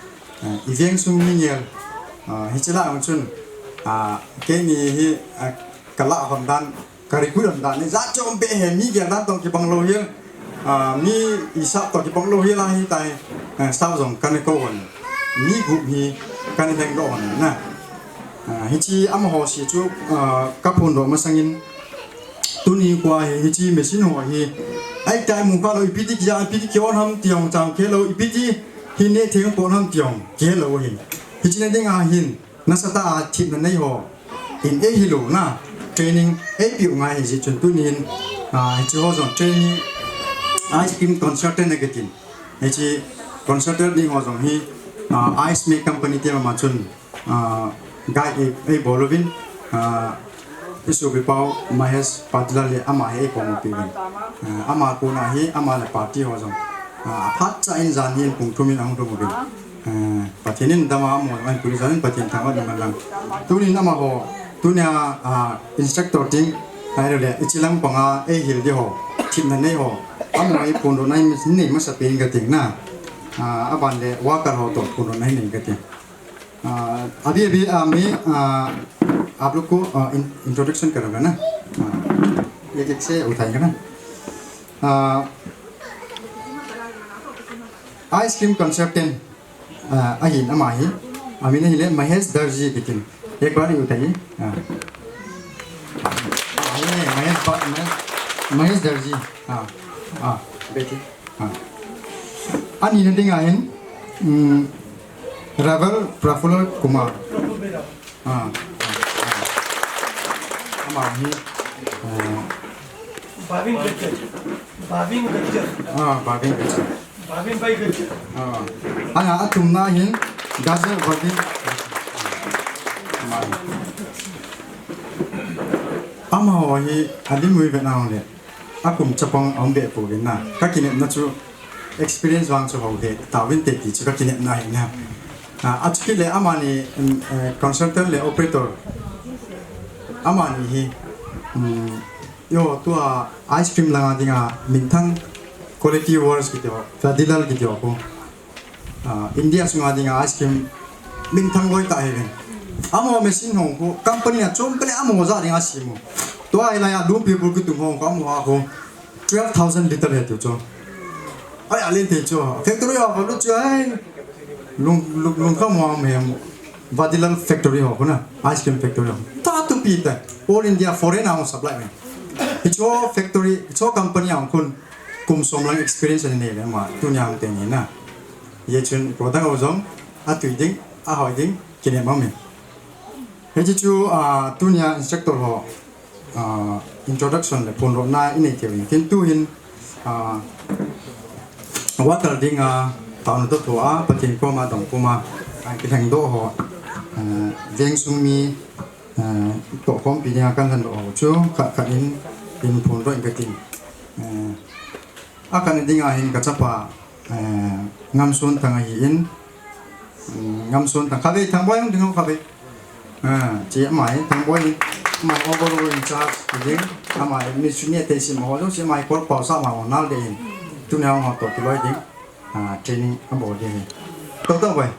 ah, iveng sung mi ngel. Ah, hiche lah a chun, ah, keini hi, ah, kalah hon dan, ka recruit hon dan, ni jat chom be he, mi gel dan toh kibang lou hel, ah, mi hisap toh kibang lou hel ahi tai, eh, staff jong kana kou hon, mi gup hi kana lheng doh hon na. Ah, hiche amaho se chu, ah, kaphondoh masangin, tuni kho hi, hiche machine ho hi, ahi tai mu kha lou, ipi ti kija, ipi ti ki-on ham ti jong chang khe lou, ipi ti hi neh theng pon ham ti jong khe lou hi. Hiche na dinga hin, nasatah a themna nei ho in eihil u na, training eipeh u ngai ahi jeh chun tunin, ah, hiche ho jong training, ice cream consultant akitin. Hiche consultant ding ho jong hi, ah, ice make company te mama chun, ah, guide ei, eibol uvin, ah, isopi pau Mahesh Patil le ama hi eikou uvin. Ah, ama kona hi, ama le party ho jong, ah, aphat cha in jan hi in pung thum in ahung lhung uvin. Eh, Pathen in dama amaho jong ahin pui jal in Pathen thangvah in um hen lang. Tunin amaho, tunia, ah, instructor ding, ahilou le, hiche lang panga eihil ding ho, themna nei ho, amaho hi phondohna nei masapen kati na. Ah, aban le worker ho toh phondohna nei kati. Ah, abhi, abhi, ah, main, ah, aap log ko, ah, in-, introduction karunga na. Ah, ek ek se uthayenge na. Ah, ice cream consultant. Ah, ahin ama hi. Amin ahile Mahesh Darji kitin. Ek baar hi utaiye. Ah. Ah, ye Mahesh Ba-, Mahesh, Mahesh Darji. Ah. Ah. Beti. Ah. Ani na dinga hin. Mm, Ravel Prafulla Kumar. Ah. Ah. Ama hi. Ah. Bhavin Gajjar. Bhavin Gajjar. Ah, Bhavin Gajjar. Bhavin Bhai Gajjar. Ah. Ana athumna hin Gajjar Bhavin. Amaho hi alim ui ve nau le. Akum chapang aum be pouvin na. Kakinepna chu experience vang chu hou he tauvinte ti chu kakinepna hi na. Ah, achukit le amani, um, eh, consultant le operator. Amani hi, um, Yo, tua ice cream langa dinga minthang Quality Works kiti ho, Vadilal kiti ho khu. Ah, India sunga dinga ice cream minthang loi tah ahi. Amaho machine ho khu, company a chom pele amaho jat dinga sem u. Tua hilai a Lum People kitung ho khu, amaho a khu twelve thousand liter ahi tiu chu. Ai, alen te chu. Factory ho khu lu chu ai. Lung, lung, lungkham ho ahi. Vadilal factory ho khu na, ice cream factory ho. Tah thupi tah. All India, foreign a hung supply me. Hicho factory, hicho company a hung khun kum som lang experience anei le ama, tunia hung teng hi na. Hichun product ho jong atui ding, ahoi ding, kinem aum e. Hiche chu, ah, tunia instructor ho, ah, introduction le phondohna inei thei uvin. Kin tuhin, ah, worker dinga taona toh thoa, Pathen koma dong puma, ah, kilhengdoh ho, ah, veng sung mi, ah, tohkhompi dinga kalhengdoh ho chu khat khat in, in phondoh in katin. Ah, akhat na dinga hin kachapa, ah, Ngamsunthang ahin, Ngamsunthang, khatvei Thangboi hung ding ho khatvei. Ah, chi amai Thangboi, amai overall in charge ding, amai mi suni te sim ho, si amai kol pau sa ma ho nal ding. Tunia ho toh kiloi ding. Ah, training abol ding. Toh toh boi.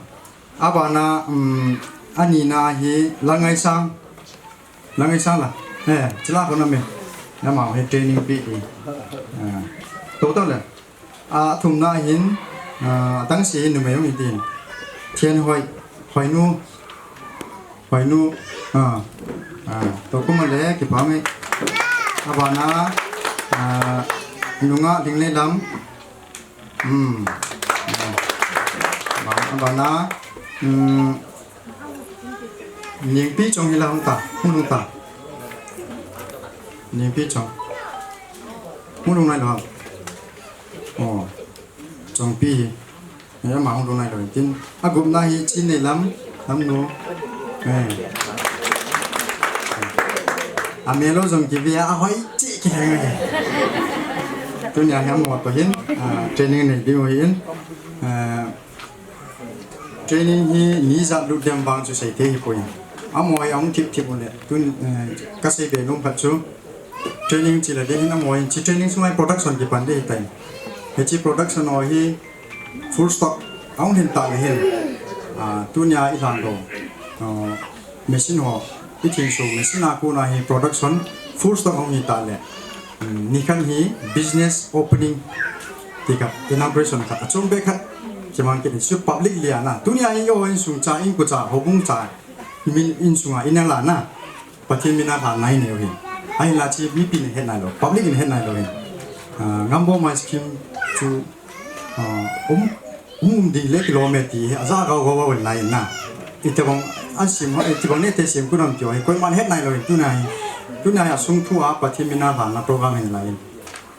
Abana, um, anina hi Langaisang. Langaisang la. Eh, chila ko na me. Nama hi training pi ding. Ah, toh toh le. A thumna hin, ah, tangsi hin numei hung hitin. Thianhoi, Hoinu, Hoinu, ah, ah, toh kuma le, kipa me. Abana, ah, nunga Lingleilam. Hmm. Ah, abana, hmm, Ningpi Chong hila hung ta, hung hung ta. Ningpi Chong. Hung hung nai lo. Oh. Chongpi hi. Ama hung lunai lo tin. Agupna hi Chinneilam, Lamnu. Eh. Amelo jong kive a, ahoi cheh kilheng e. Tunia hi amaho toh hin, ah, training nei diu hin. Ah, training hi ni ijat lut dem vang chu sei thei hipoi. Amaho hi ahung thip thip u le. Tun, eh, kasei be nom khat chu. Training chi le ding hin amaho hin chi training sunga production kipan ding hitai. Hiche production ho hi full stop ahung hin ta le hin. Ah, tunia ilhan lo. Ah, machine ho, ithin sung machine a kona hi production full stop ahung hin ta le. Hmm, nikhat hi business opening ti khat, inauguration khat, achom be khat. Kimang kit chu public lia na. Tunia hi eiho insung cha, inkocha, houbung cha, min insunga ina la na. Pathen mina lhanna inei u hin. Ahinla chi mipi in het nai lo, public in het nai lo hin. Ah, Ngamboma scheme chu, ah, um, um, um ding le kilometer hi aja gau gau a um nai na. Itobang asim ho, itobang neite sim kunam ti ho hi koiman het nai lo hin tunia hi. Tunia hi asung thu a Pathen mina lhanna program hin lai hin.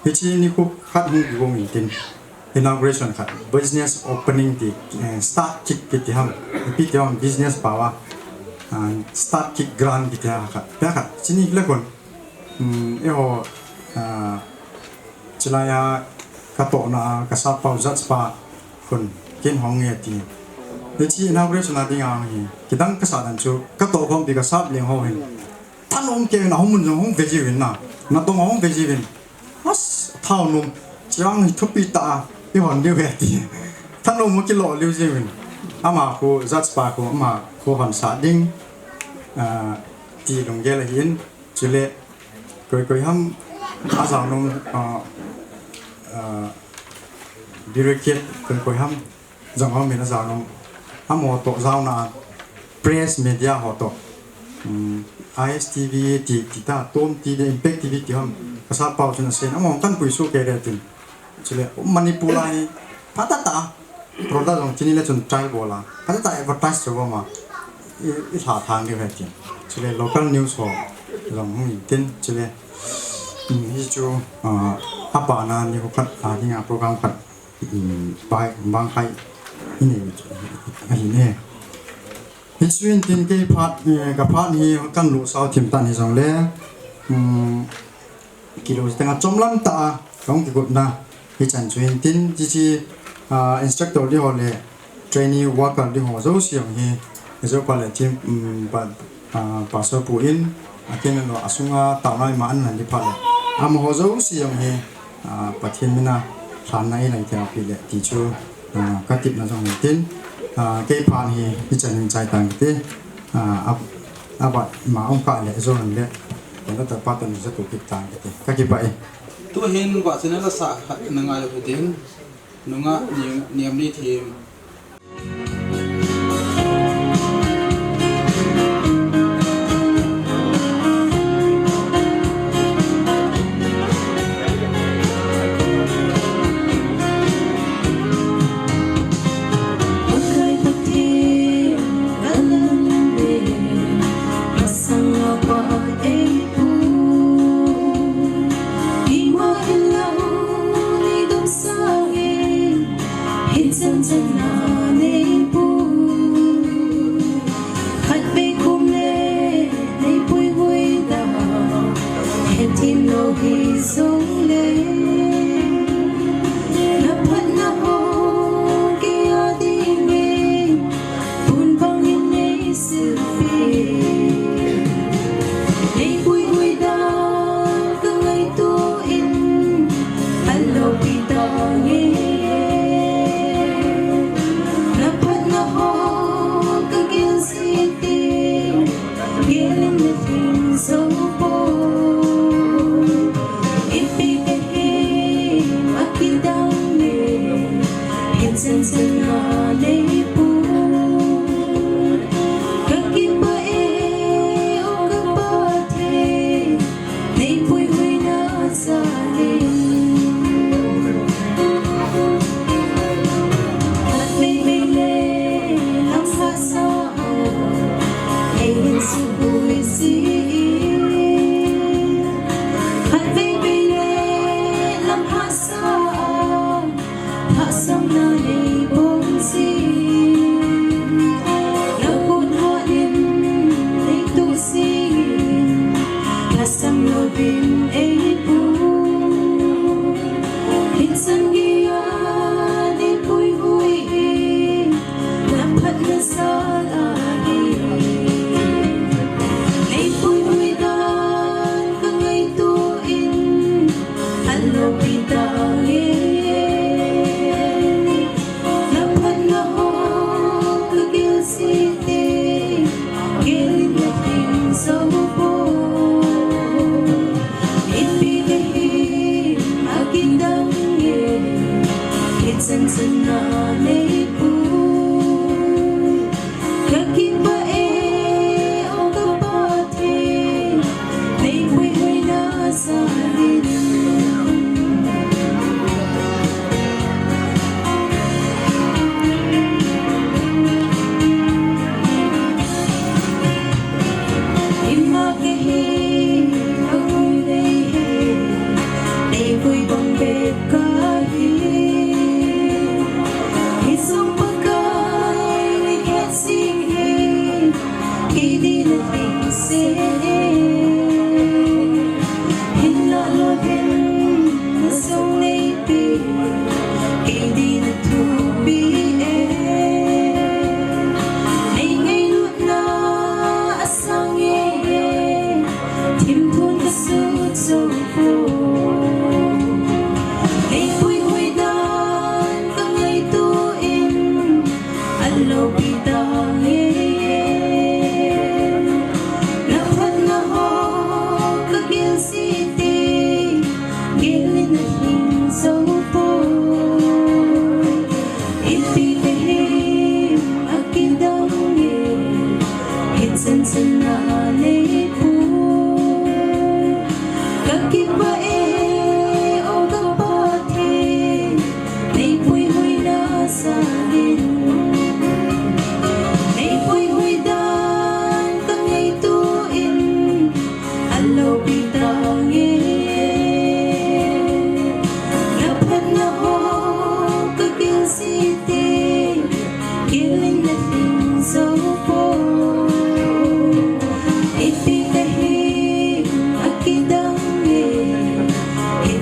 Hiche nikho khat hung kigong in tin. Inauguration khat, business opening ti, eh, start kick kiti ham, ipi ti ham, business pao a, ah, start kick grant kiti ham khat, pia khat, chini le kon, um, eiho, ah, chilai a katohna a, kasap pau judge pa khun, ken hong nge ti. Hiche inauguration a dinga hi, kidang kasa dan chu, katoh khompi kasap leng ho hin. Thanom kei in ahung mun jong hung ve jiuvin na, natong ahung ve jiuvin. As, thanom, chiang hi thupi tah a, ihon diu ve ti. Thanom u kilo liu jiuvin. Ama khu, judge pa khu, ama khu hon sa ding, ah, ti lunggel ahin, chule, koi koi ham, ajao nom, ah, ah, barricade, koi koi ham, jong hom in ajao nom. Amaho toh jaona, press media ho toh. Um, I S T V ti, ti ta, Tom T V, Impact T V ti hom. Kasap pau chun asei, amaho kan pui su kei le tin. Chule, Manipur a hi, phatah tah a, product jong chini le chun trial bol a. Phatah tah a advertise chu bol ma. I, ilha thang diu ahi tin. Chule, local news ho jong hung in tin. Chule, um, hichu, ah, abana nikho khat, ah, dinga program khat. Um, pai, bang khai, inei, ahi ne. Hichu in tin kei phat, eh, ka phat hi kan lusao thim tan hijongle, um, kilu teng a chomlam tah a, kahung kigotna, hichan chu in tin, hiche, ah, instructor ding ho le, trainee worker ding ho jouse jong hi, hiche pa le team, um, pa, ah, Pastor pu in, akin lo asunga taona ima an lan ding phat le. Amaho jouse jong hi, ah, Pathen mina lhanna inei thei ahi le ti chu, ah, ka tipna jong in tin, ah, kei phat hi, hichan in chai tang kiti, ah, ab-, abat ma um kha le, jong le, kona ta pa tan ja tu kit tang kiti. Ka kipah e. Tu hin ba channel a sa khat na ngai lo tin, nunga ni, niam ni thim.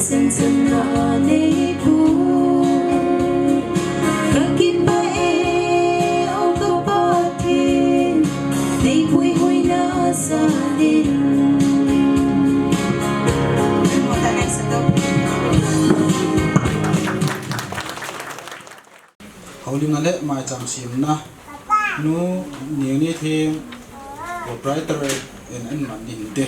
Sen sen na nei pu, ka kipah e, o ka Pathen, nei puihoina sa ding. Houlimna le maicham semna nu Ningneithem, proprietor in aman ding hinte.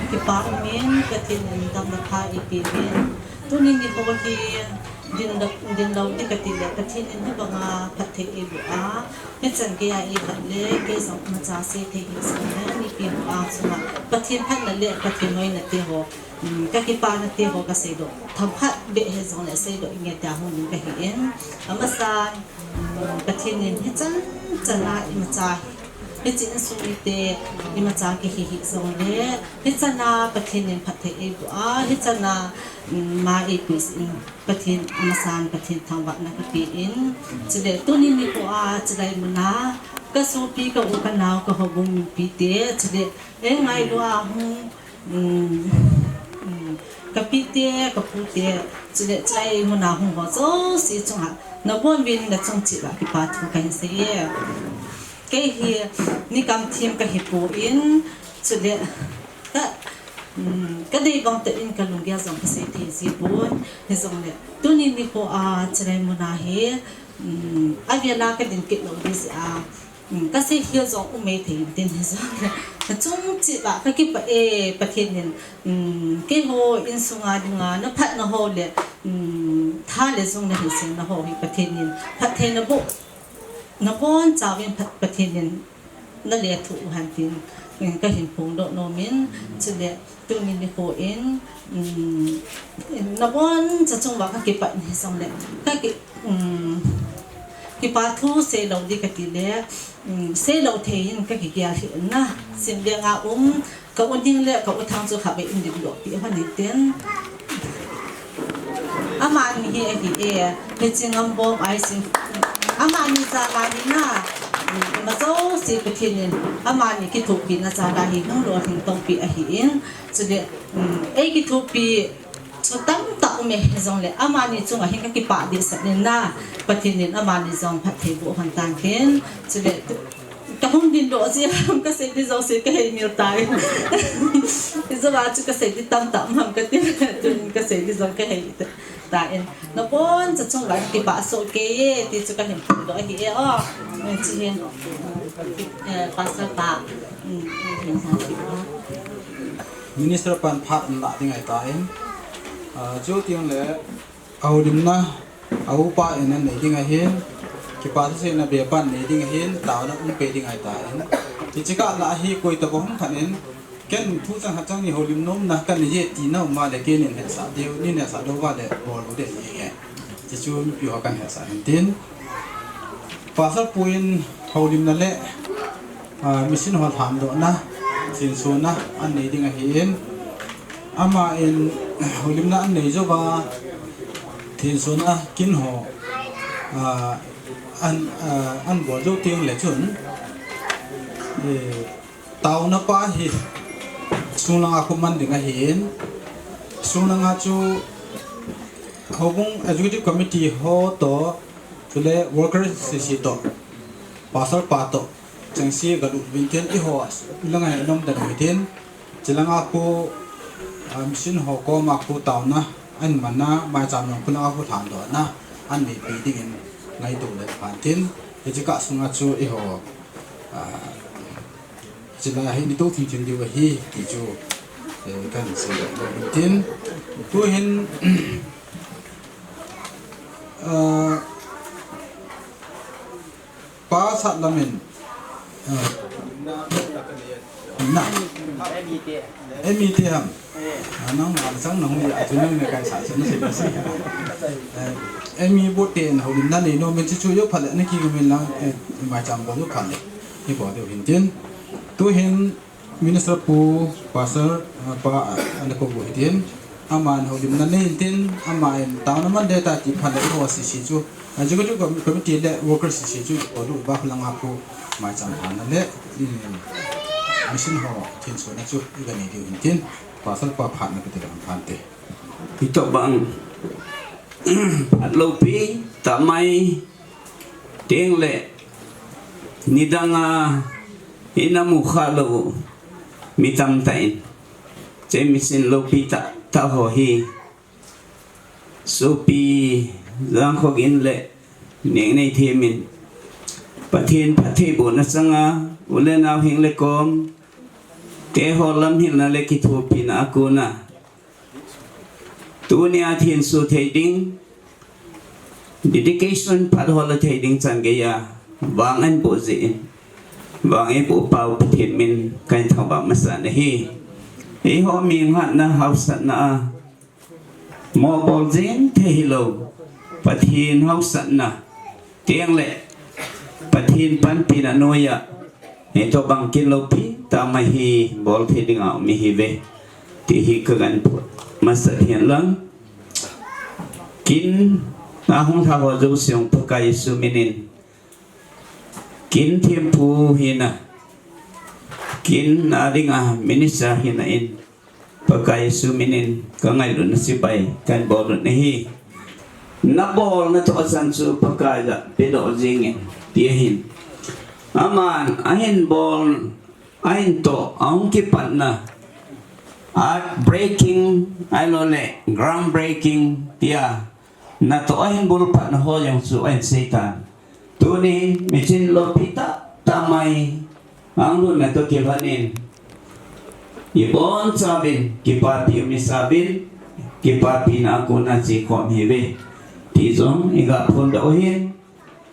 Kipa umin, Pathen in damna pha eipeh uvin. Tuni nikho hi din lou, din lou ding kati le, Pathen in hibanga phatthei eiboh a, hichan geiya eiphat le, kei jong imacha sei thei hih jongle, mipi ho a chunga Pathen phatna le Pathen noina te ho, um, ka kipana te ho ka seidoh, themkhat beh hijongle seidoh inge tia hung ding kahin. Amasan, um, Pathen in hichan chana imacha, hiche insung mite imacha kihi hih jongle, hichana Pathen in phatthei eiboh a, hichana, um, ma eipeh jeh in Pathen, amasan Pathen thangvahna kapen, chule tuni nikho a chulai muna ka sopi, ka u, ka nao, ka houbung mipite, chule eingailu a hung, um, um, ka pite, ka pute, chule chulai muna hung ho jouse chunga nabonuvin nachung cheh uva kipa thu kahin sei e. Kei hi nikam them kahipoi, chule ka, um, kadei bang tah in kalunggel jong kasei thei jipon, hijongle tuni nikho a chulai muna hi, um, avela kadin kit lou ding jeh a, um, kasei khel jong um maithei intin hijongle, nachung cheh uva ka kipah e, Pathen in, um, keiho insunga dinga naphatna ho le, um, tha le jung nahin seng na ho hi Pathen in phatthei naboh, nabonchauvin phat-, Pathen in nalethuh uhen tin, um, kahin phongdoh nomin, chule tuni nikho in, um, naboncha chung uva ka kipah in hijongle, ka ki-, um, kipa thu sei lou ding kati le, um, sei lou thei in ka kigel hih in, na, Simleng a um, ka u Ning le ka u Thang chu khatvei in dimdoh peh hon hitin. Amani hi ahi e, hiche Ngambom Aisim. Amani jal a hi na, um, ima jouse Pathen in amani kithopina jal a hi hung lolhing tong peh ahin. Chule, um, eikithopi chu tamtah um e, hijongle amani chunga hin ka kipah dehset in, na, Pathen in amani jong phatthei boh hon tan tin. Chule, kahung dingdoh jeh ham, kasei ding jouse kahei mil tai. Ijou a chu kasei ding tamtah um ham kati, tun kasei ding jong kahei tan. Naboncha chung uva kipah soh kei e, ti chu kahin phongdoh ahi e o. Hiche hin, eh, Pastor pa, um, um, Minister pan phat ahin lah ding ahitan, ah, chuteng le, ahoulimna, a upa in anei ding ahin, kipa thuseina be pan nei ding ahin, taona um peh ding ahitan. Hiche kah lah a hi koi tobang khat in, ken thu chang khat chang ni houlim nomna kanei e tina um a le, kenin hetsah diu, nin hetsah diu va le, bol u ding ahi nge. Hichu mipi ho kahin hetsah in tin. Pastor pu in houlimna le, ah, mission ho lhandohna, thinsona anei ding ahin. Aman houlimna anei jouva, thinsona kin ho, ah, an, ah, anbol jou teng le chun, eh, taona pa hi sunglanga khu man ding ahin. Sunglanga chu houbung executive committee ho toh, chule worker sese toh, pastor pa toh, chengse galut uvin tin, eiho langa hi anom den u hitin, chulanga khu, ah, mission ho koma khu taona ahin manna, maicham jong khulanga khu lhandohna anei peh dingin ngaito le phan tin, hiche kah sunga chu eiho, ah, chulai hi neitou thim thim diu ahi ti chu, eh, kahin seidoh nom in tin. Tuhin, ah, Pa Satlam in, ah, na. Emi te ham. Ah, nang na chang nang ni a chu nang ne kai sa chu na sei na sei. Eh, Emi Bote in houlimna nei nom in, chuchu jou phat le na kigom in lang, eh, maicham bol jou phat le. Hi bol diu hin tin. Tuhin Minister pu, Pastor, ah, pa, ah, ana kou u hitin. Aman houlimna nei in tin, aman taona man ding ahitai ti phat le eiho sese chu, ah, executive com-, committee le worker sese chu bol u va khulanga khu maicham lhanna le, um, Mission ho thensona chu iga nei diu hintin, pasal pa phatna kati dam phante. Hitobang phat loupi tamai tengle nidanga ina mukha lou mi tamtah in, hiche mission loupi tah tah ho hi sopi Jangkhogin le Nengneithemin Pathen phattheibohna changa u le nao heng le kom teho lamhilna le kithopina a kona tunia thenso thei ding, dedication phat ho la thei ding chan geiya vang eiboh jeh in, vang eiboh pau Pathen min kahin thangvah masa nahi. Eiho mi hatna hausatna a mo bol jing thei hilou, Pathen hausatna tengle Pathen panpina noiya hitobang kin loupi tamai hi bol thei dinga um ihiuve ti hi kagan phut masat hen lang. Kin ahung lha ho jouse Pakai Jesu minin kin thempu hina, kin a dinga minister hina in Pakai Jesu minin kangailutna chibai kahin bol u ahi. Nabolna toh achan chu Pakai lah pedoh jingin ti ahin. Aman ahin bol, ahin toh, ahung kipatna, earth breaking, ahilouleh ground breaking tia natoh ahin bulphatna ho jong chu ahin seitan. Tuni mission loupi tah tamai ahung lhunna toh kilhonin ibonchauvin kipapi um isauvin, kipapina a kona chekhom ihiuve ti jong iga phondoh u ahin.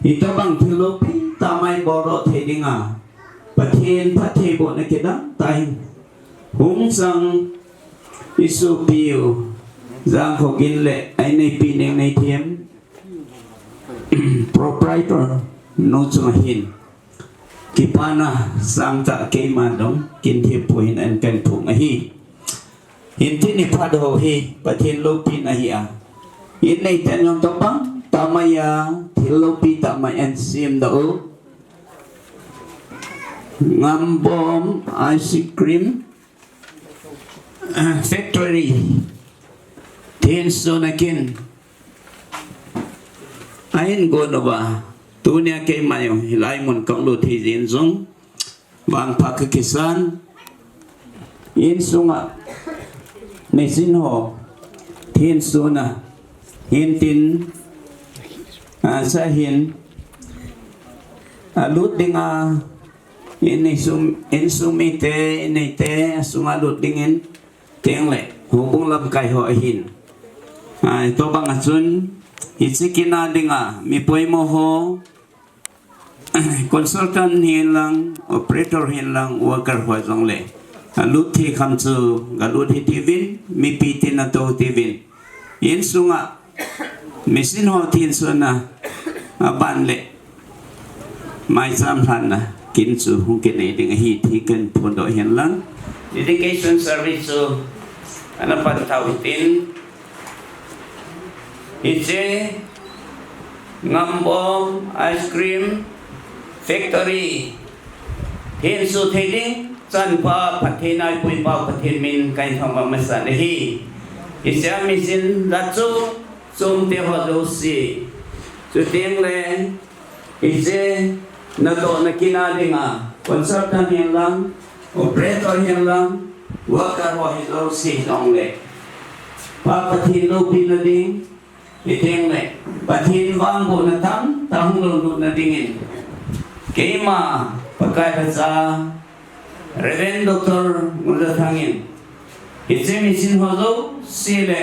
Hitobang thil loupi tamai boldoh thei dinga Pathen phattheibohna kidang tah in hung chang isopiu Jangkhogin le a inneipi Nengneithem, proprietor nu chunga hin kipana sangtah keiman jong kin thempu hina kahin phong ahi. Hintin iphat ho hi Pathen loupina ahi a, inneiten jong tobang tamai a thil loupi tamai ahin semdoh u. Ngambom Ice Cream Factory thensona kin ahin gon uva, tunia keima jong hilai mun kalut thei jeh in jong vangpha kakisan. Insunga mission ho thensona hintin, a, sa hin alut dinga, in, insung, insung mite, inneite asunga lut dingin tengle houbung lamkai ho ahin. A, tobang a chun hiche kin a dinga mi poimo ho, consultant hihen lang, operator hihen lang, worker ho jongle alut thei kham chu galut hitiuvin, mipi tin atou hitiuvin. Insunga mission ho thensona aban le maicham lhanna kin chu hung kinei ding ahi ti kahin phondoh hen lang. Dedication service chu ana pan tau hitin, hiche Ngambom Ice Cream Factory thenso thei ding chan pha phatthei naipuipau Pathen min kahin thangvah masa ahi. Hiche a mission la chu chomte ho jouse, chuteng le hiche natohna kin a dinga consultant hihen lang, operator hihen lang, worker ho hi jouse jongle Pa Pathen loupina ding, hiteng le Pathen vangbohna tamtah hung lhunglutna dingin keima Pakai lhacha Reverend Doctor Ngulzathang in hiche mission ho jouse le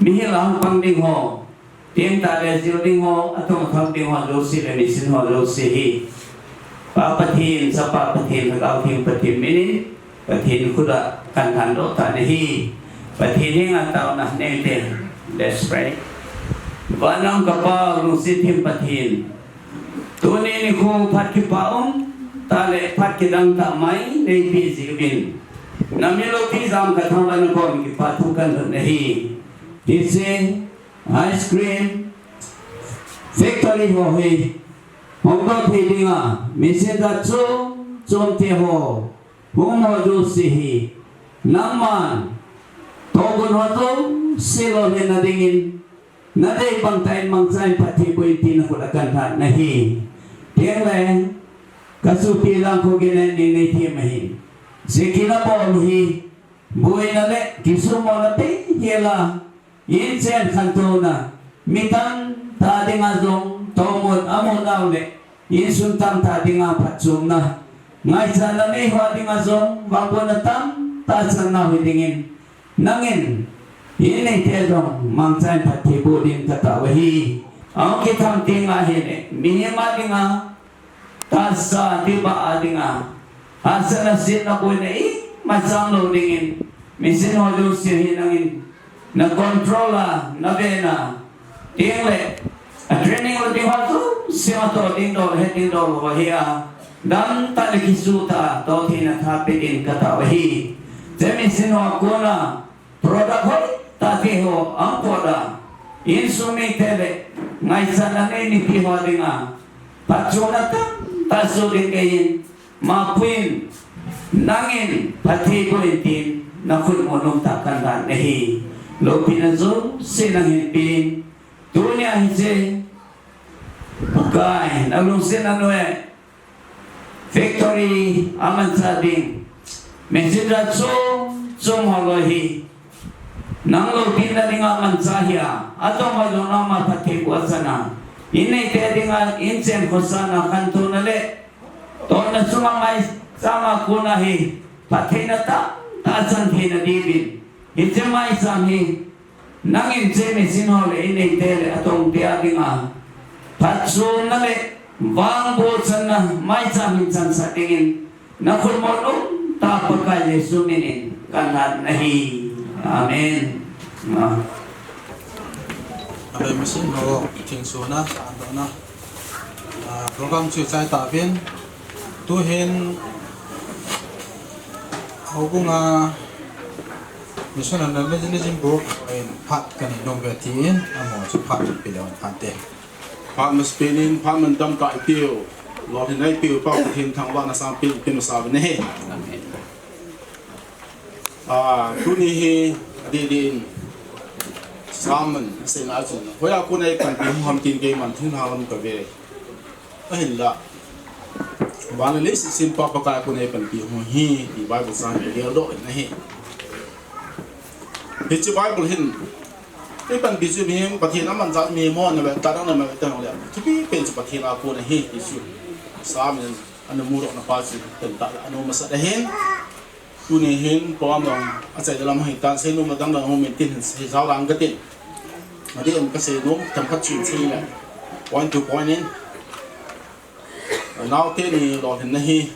mihem a hung pang ding ho, teng tah le jil ding ho, atong thang ding ho jouse le mission ho jouse hi Pa Pathen, Chapa Pathen, Lhagao Theng Pathen minin Pathen khut a kahin thandoh tan ahi. Pathen henga taona neite. Let's pray. Van a um ka Pa, lungset them Pathen, tuni nikho phat kipa um tah le phat kidang tah mai neipeh jeh uvin, na mi loupi jam khat thangvahna kom kipa thu kahin lhut ahi. Hiche ice cream factory ho hi hung doh thei dinga, mission jat chom chom te ho, hung ho jouse hi, nangman, tohgon ho jouse lolhinna dingin, nadei bang tah in mangcha in phatthei boh in tin nakhut a kahin lhat nahi. Tengle, kasopi lang kho ginen nei nei them ahin. Seki nabol u hi, boina le kisumona tei hela, inchen khantouna, mi tamtah dinga jong, tohgon amu nau le, insung tamtah dinga phatchomna, ngaichatna nei ho dinga jong, vangbohna tamtah chan nau hi dingin, nangin, in neite jong, mangcha in phatthei boh din katao ahi. Ahung kitham tenga hile, mihem a dinga, tahsa, deiba a dinga, hahsatna, setna, boina imacha umlou dingin, mission ho jouse hi nangin, na control a, na vena, tengle, a training lou ding ho jouse matoh ding dol, het ding dol ho hi a, damtah le kisuhtah, toh theina tha pe din katao ahi. Hiche mission ho a kona, product hoitah te ho, ahung pot a, insung mite le, ngaichatna nei mipi ho dinga, phatchomna tamtah soh ding keiyin, mapuin, nangin, phatthei boh in tin, nakhut mo nomtah kahin lhat nahi. Loupina jouse nangin pen, tunia hiche, Pakai, nalungset nanoiya, factory a manchah ding, machine jat chom chom ho loi hi, nang loupina dinga manchah hia, atong ho jong nangma phatthei boh a chana, in neite dinga inchen khosahna khantouna le, tonna sunga maicham a kona hi, phattheina tamtah chan theina diuvin, hiche maicham hi, nangin hiche machine ho le in neite le atongte a dinga, phatchomna le vangbohchanna maicham hin chansah dingin, nakhut mo nomtah Pakai Jesu minin kahin lhat nahi. Amen. Ah. Amen. Machine ho, thingsohna, sandohna. Ah, program chu chai tauvin. Tuhin, houbunga, Mission and Evangelism Board in phat kanei nom uve tin, amaho chu phat pe leu hen te. Phat masapen in, phat mantam tah eipeu, lolhinna eipeu pa Pathen thangvahna sangpen pe masa uve. Ah, tuni hi, adeh deh in, sermon, aseina chun, hoiya kona eipanpi hung ham tin keiman thinglhang lam kave. Ahinla, van le leiset sempa Pakai a kona eipanpi hung hi, ti Bible chang hin geldoh in ahi. Hiche Bible hin, eipanpi chu mihem, Pathen amanchah mihem ho, nave tadang nave tadang le, thupi pen chu Pathen a kona ahi, ti chu. Sermon, ana mudohna pa chu, pen tah le, ana um masat ahin. Tuni hin program jong achai lam hitan, seinom adang dang hung um in tin hin sei jao lang katin. Adeh in kaseinom themkhat chu sei le. Point to point in. Naote ni lolhinna hi.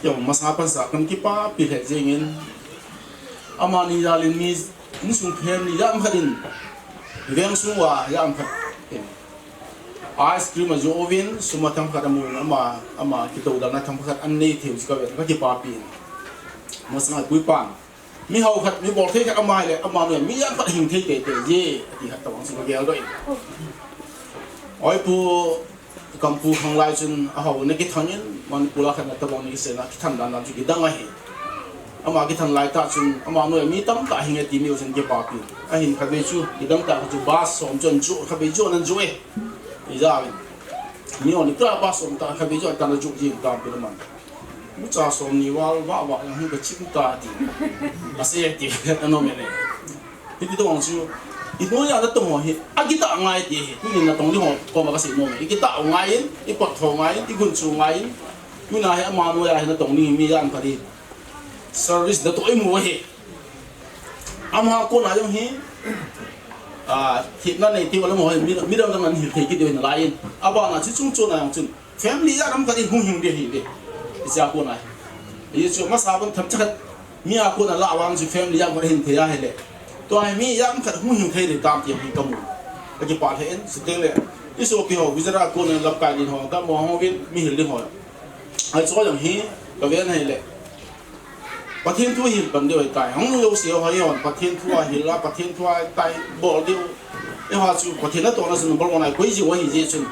Kei jong masa pansa kahin kipapi lheh jengin. Amani jal in mi, insung phem ni jam khat in. Veng sung uva jam khat in. Ice cream ajoh uvin, sum a themkhat amun, ama, ama kitodalna themkhat anei theiu chu kavet, kakipapi in. Masanga puipan. Mi hao khat, mi bolthei khat ama hile, amanu mi jam khat hing thei teitei je, ati khat tobang chu kageldoh in. Oi pu, Kampu khanglai chun ahao na kithang in, Manipur a khat na tobang na kisei na, kithan dan dan chu kidang ahi. Ama kithan lai tah chun, amanu mi tamtah hing e ti mi u chun kipapi. Ahin khatvei chu, kidang tah khat chu bus som chu ana joh, khatvei chu ana joh e. Ijeh inem. Mi hon ni pra bus som tah khatvei chu ana joh jing tampi naman. Mucha som ni val, vah vah jong hung kachim ta ti. Asei ti, anom e. Hiti tobang chu, inoiya natong ho hi, akitah ngai ti hi, tunin natong ding ho, koma kasei nom e. Ikitah u ngai in, ipot tho ngai in, igun chu ngai in, tunia hi amanoiya hi natong ding mi jat khat hi. Service natoh imu u ahi. Ama kona jong hi, ah, thina nei ti vala mo hi, mi, midang dang in hil thei kit diu nalai in. Abana chu chung chuna jong chun. Family jat ham khat in hung hing ding ahi ve. Hiche a kona hi. Hichu masa ban themcha khat. Mi a kona lah vang chu family jat khat hin thei ahile. Tua hi mi jat khat hung hing thei ding tam ti hi kamu. Kakipah lheh in, chuteng le. Isopi ho, Gujarat a kona lamkai ding ho, kamu ho vin, mi hil ding ho. Hichu jong hi, kaven ahile. Pathen thu hil pan diu ahitai. Hung jouse ho hi hon, Pathen thu a hil a, Pathen thu a tai bol diu. Eiho chu Pathen natohna chu number one a koi jiu ahi jeh chun.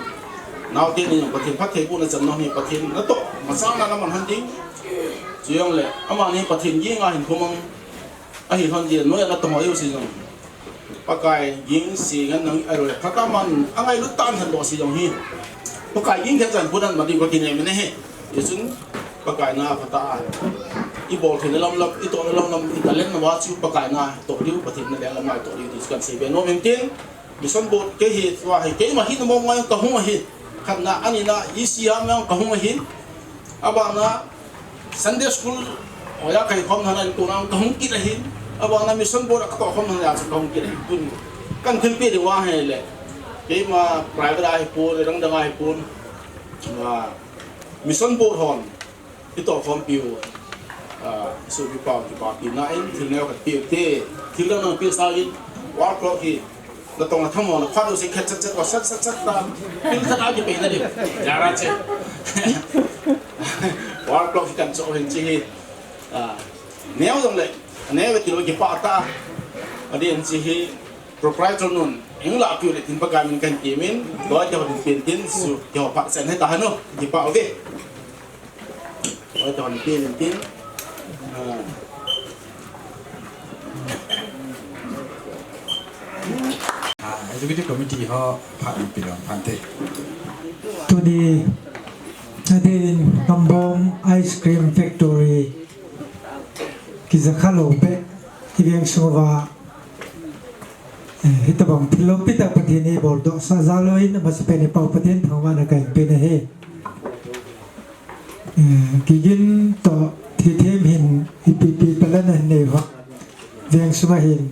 Naote ni jong Pathen phattheibohna chan nom hi Pathen natoh masa na naman hon ding. Chujongle amani Pathen ging a hin khomang ahi hon ding, noi a natoh ho jouse jong Pakai ging se ngen nang ahi lou le, phatah a man angailut tah in lhahdoh se jong hi Pakai ging khen chan punan madi ko kinem in ahi. Hichun Pakai na phatah a ibol theina lamlam, itohna lamlam, italent na uva chu Pakai na toh diu, Pathen na lenggam a toh diu ti chu kahin seibe nom in tin. Mission Board kei hi, tua hi, keima hina mong ngai kahung ahi. Khatna, anina, E C M jong kahung ahi. Abana, Sunday School, oja kahi khom lhon a inkona kahung kit ahi. Abana, Mission Board a katoh khom lhon a chu kahung kit ahi. Tun, kahin thilpeh diu ahile, keima private a hipon, dang dang a hipon. Ah, Mission Board hon itoh khompi u, ah, sopi pau kipapina in, thil neo khat peh u te, thil dang dang peh sa in, wall clock hi, natong atham ho, naphat u se khet chet chet, wa sat sat sat ta, pil khat a kipeina ding, jara che. Wall clock hi kahin choh u hin chi hi, ah, neo jongle, neo ve tilou kipah tah, adin chi hi, proprietor nun, eilahpeh u le tin Pakai min kahin temin, loi te hon pen tin, su, te ho phat sen he ta hanu, kipah uve. Oi, ton tin, tin. Ah. Ah, Executive Committee ho phat in pilong phante. Tuni, adin Ngambom Ice Cream Factory, kijakha lou beh, iveng sunguva, eh, hitobang thil loupi tah Pathen in eiboldoh sah jal uvin, amasapen in pao Pathen thangvahna kahin pe ahi. Eh, kigin toh thithem hin ipi ipi palan ahin nei uva. Veng sunga hin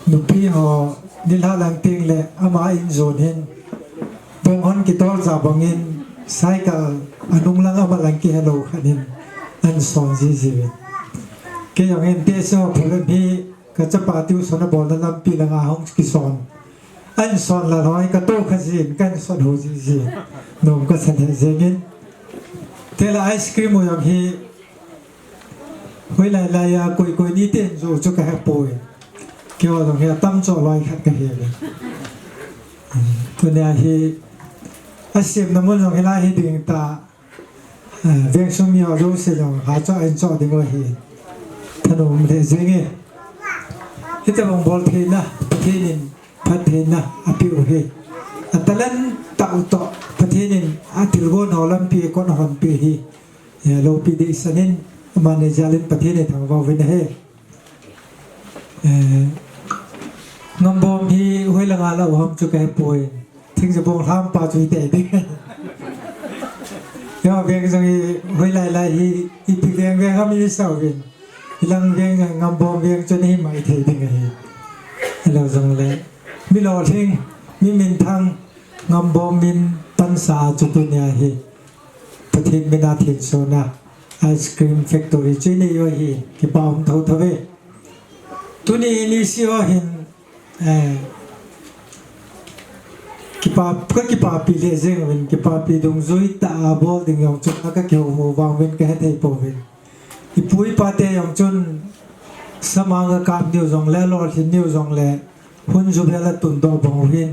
nupi ho nilhah lang teng le ama in jon hin bong hon kitol ja bang in cycle anung lang ama lang kihelou khat in ahin son jiji uvin. Kei jong hin te so phulen hi kachapa tuition abolna lampi langa hung kison. Ahin son lal ho hi katoh kha jin, kahin sot ho jiji. Nom kasa lheh jeng in. Tela ice cream u jong hi, hoilai lai a koi koi ni ten jo chu kahe poi. Keiho jong hi atam cho loi khat kahi uve. Tunia hi, asemna mun jong hilai hi ding ta. Ah, veng sung mi ho jouse jong ha cho in cho ding u ahi. Thanom lheh jeng e. Hitobang bol theina, Pathen in phattheina apeh u ahi. A talent tah u toh, Pathen in athilgon ho lampi kon ahon peh hi. Eh, loupi deisan in, aman neijal in Pathen in thangvah uvin ahi. Eh, Ngambom hi hoilanga la u ham chu kahe poi. Thingjabong lham pa chu hite ding. Yo, veng jong hi hoilai lai hi, ipi veng veng ham i sa uvin. Ilang veng jong Ngambom veng chu nahi maithei ding ahi. Hilou jongle, mi lolhing, mi minthang, Ngambom min pansa chu tunia hi. Pathen mina thensona ice cream factory chu inei u ahi, kipa um thotho ve. Tuni in isi ho hin, eh, kipa, kakipapi lheh jeng uvin, kipapi dungjui tah a bol ding jong chun kakihou mo vang uvin kahethei pouvin. Ipu ipa te jong chun samang kakap niu jongle, lolhin niu jongle, hun jubel atundoh bang uvin.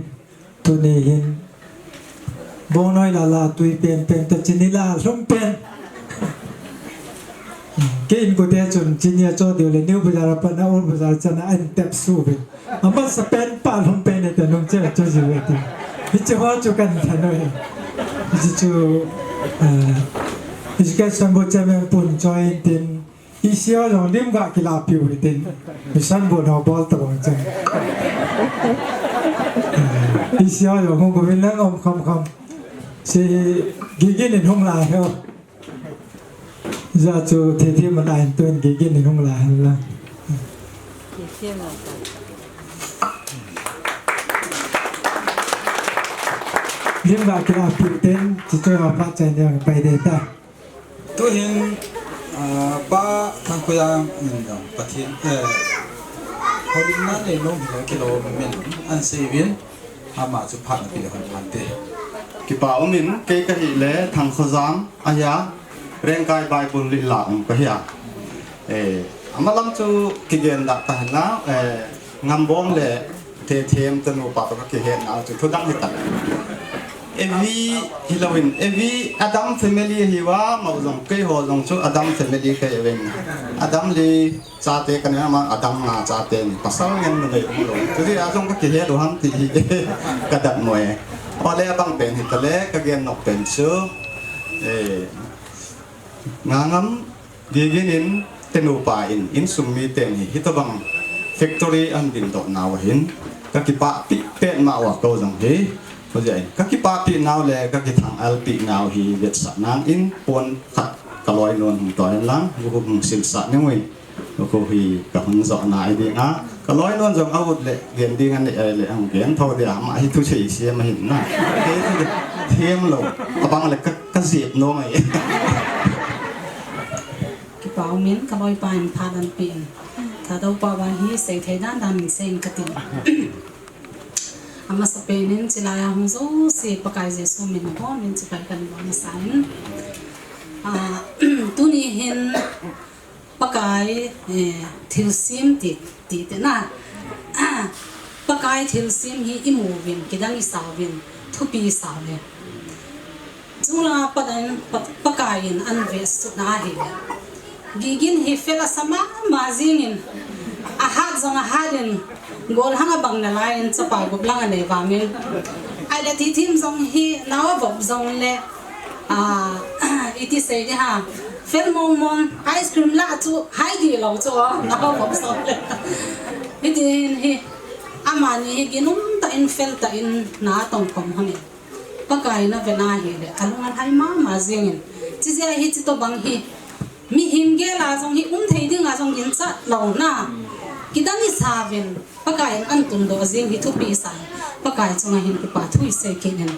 Tuni hin, bongnoi lala tui penpen toh chini la lhum pen. Kei inkote chun chini acho diu le New Bazar a pat a Old Bazar chan a ahin tep suh uve. Amasapen pa lhum pen e te nung che cho ji uve ti. Hiche ho chu kahin than uve. Hiche chu, eh, Education Board Chairman pun choi in tin, E C O jong lim ga kilapiu hitin. Mission Board ho bol tabang chang. E C O jong hung uvin lang um kham kham. Si Gigin in hung la heo. Ja chu thithem man ahin tun Gigin in hung la hen lang. Lim ga kilapiu tin, chuchu ho phat chai neo pai de ta. Tuhin, ah, Pa Thangkhoja min jong Pathen, eh, holimna neinom hilou kilom in ahin seiuvin, ama chu phat napeh le hon phante. Kipa umin, kei kahile Thangkhojam ahi a, Rengkai Bible Lila um kahi a. Eh, amalam chu kigen da tahen lang, eh, Ngambom le Tethem tanu pa toh kakihetna chu thudang hitan. Evi hilouvin, Evi Adam family hiuva, mou jong keiho jong chu Adam family kahiuvin. Adam li chate kana ma, Adam nga chate ni. Pasal ngen na nei umlou. Tujeh a jong kakihet u ham ti hi kadat mo e. Ole abang pen hitale, kagen nok pen chu. Eh, Ngangam Gigin in tenupa in, insung miten hi, hitobang factory ahin dindoh nau ahin, kakipahpi petmah uva kou jong hi, hojeh in, kakipahpi nau le kakithang alpi nau hi vetsah nang in pon khat kaloinun hung toh hen lang, hung silsah nung ui, kou hi kahung joh nai ding a. Kaloinun jong aut le, gen ding anei le, ahung gen tho dia, ama hi thusei sem ahin na. Kei chu themlou, abang le ka, kajep nom ahi. Kipa umin, kaloipa in phat anapeh in. Thadou pao va hi seithei dan dan in seiyin kati. Amasapen in chilai a hung jouse Pakai Jesu min a bon min chibai kahin bol masa in. Ah, tuni hin Pakai, eh, thilsem ti, ti te na. Pakai thilsem hi imu uvin, kidang isa uvin, thupi isa uvin. Chulanga pat in, Pa-, Pakai in ahin vetsut na ahile. Gigin hi fel asa mama jingin, ahat jong ahat in, golhang abang nalai in, chapa gup lang anei vangin. Ahile tithim jong hi, nao vop jong le, Ah, iti sei di ham. Fel mong mong, ice cream la chu, hai di lou chu, nao vop jong le. Hiti hin hi, amani hi ginum tah in fel tah in na tong khom hon in. Pakai in avet na ahile, alung alhai mama jingin. Chijeh a hi chutobang hi, mihem gel a jong hi um thei ding a jong ginchat lou na. Kidang isa uvin, Pakai in ahin tundoh jing hi thupi sa. Pakai chunga hin kipa thu isei kit in.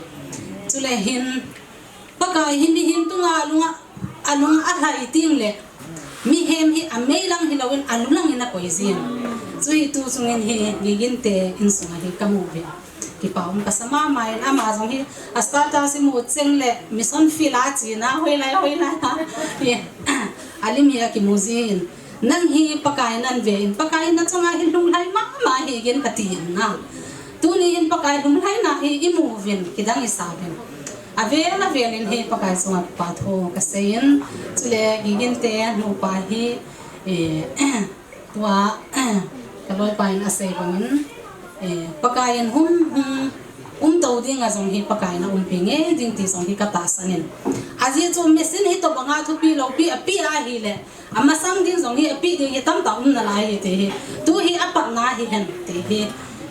Chule hin, Pakai hi mihem tunga alung a, alung alhai teng le, mihem hi amei lang hilouvin alu lang in akoi jin. Chu hi tu chungin hi Gigin te insunga hi kamu uve. Kipa um kasa mama in, ama jong hi a status imu cheng le mission field a chena hoilai hoilai a. Hi, alim hi akimu jin. Nang hi Pakai in ahin ve in, Pakai in nachunga hi lunglhai mama hih in kati in na. Tuni hin Pakai lunglhaina hi imu uvin, kidang isa uvin. Avel avel in hi Pakai chunga kipa thu kasei in, chule Gigin te nupa hi, eh, tua, kaloipa in asei bangin, eh, Pakai in hung, hung, um tou ding a jong hi Pakai in aumpi ngei ding ti jong hi katahsan in. Ajeh chu machine hitobang a thupi loupi apeh ahile, amasang ding jong hi apeh ding hi tamtah um nalai hi ti hi. Tu hi apatna hihen ti hi.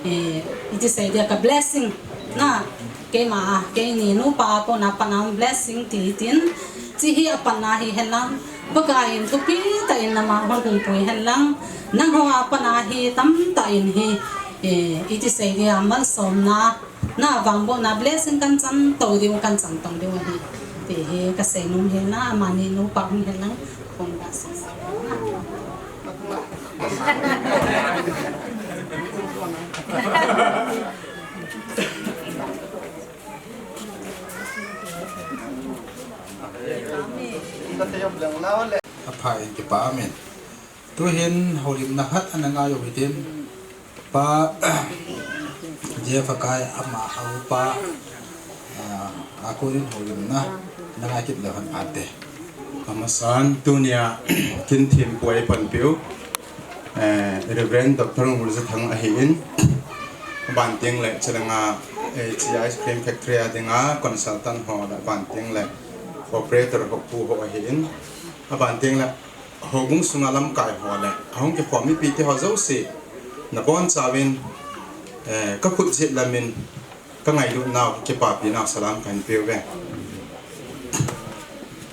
Eh, iti sei dia ka blessing na. Keima a, keini nupa a kona patna um blessing ti hitin. Chi hi apatna hihen lang. Pakai in thupi tah in nama hung hung pui hen lang. Nangho a patna hi tamtah in hi. Eh, iti sei dia malsomna. Na vangbohna blessing kan chan tou diu, kan chan tou diu ahi. Ti hi kasei nom hi na, amani nupa hung hen lang, hung da sa sa. Aphai, kipa amen. Tuhin houlimna khat ana ngai u hitin, Pa Jeff Akai ama a upa, ah, a konin houlimna ana ngai kit leu hen phante. Amasan tunia kin thempu a eipanpiu, eh, Reverend Doctor Ngulzathang ahin, aban teng le chulanga, eh, chi ice cream factory a dinga consultant ho le aban teng le operator ho pu ho ahin, aban teng le houbung sunga lamkai ho le ahung kikhom mipite ho jouse, nabonchauvin, eh, kakhut jet lamin kangailutnau, kipapinau salam kahin peuve.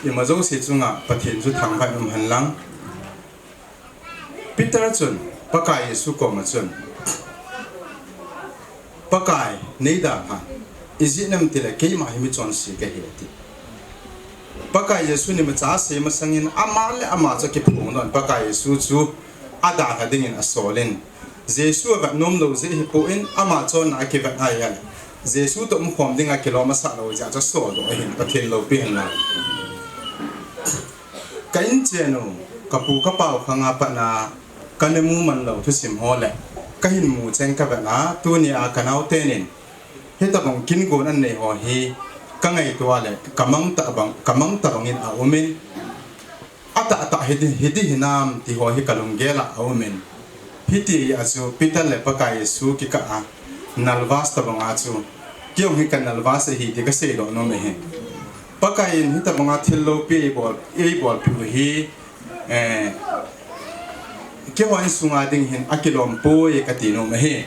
Ima jouse chunga Pathen chu thangvah in um hen lang. Peter chun Pakai Jesu koma chun, Pakai, nei dalhan, ijeh inem itile keima hi michonse kahi, ati. Pakai Jesu in imacha asei masangin ama le ama chu akiphong doh in, Pakai Jesu chu adalha dingin asolin, Jesu avet nomlou jeh ahipon ama chonna akivet ahile, Jesu toh umkhom dinga kilom asah lou jeh a chu asoldoh ahin, Pathen loupi hen lang. Ka inchen u, kapu kapau khanga patna kana mu manlou thusim ho le kahin mu cheng kavetna, tunia kanaotenin Hitabang kin gon anei ho hi ka ngaito a le ka mang ta bang, ka mang ta bangin a um in, atah tah hiti, hiti hinam ti ho hi ka lunggel a a um in. Hiti a chu Peter le Pakai Jesu kikah a nervous tabang a chu, kei jong hi ka nervous ahi ti ka seidoh nom ahi. Pakai in hitabang a thil loupi eibol, eibolpeh u hi, eh, keiho insung a ding hin akilom poi kati nom ahi.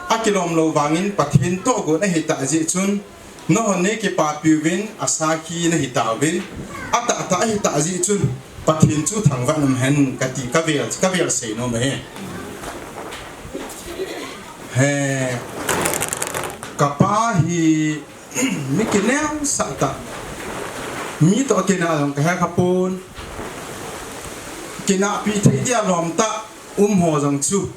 Akilom lou vangin Pathen toh gon ahi tah jeh chun, nahon nei kipapi uvin, asakhi nahi tauvin, atah tah ahi tah jeh chun, Pathen chu thangvah in um hen kati ka vel, ka vel sei nom ahi. He, ka pa hi mi kineosah tah. Mi toh kinah jong ka he kha pon. Kinahpi thei dia lom tah um ho jong chu.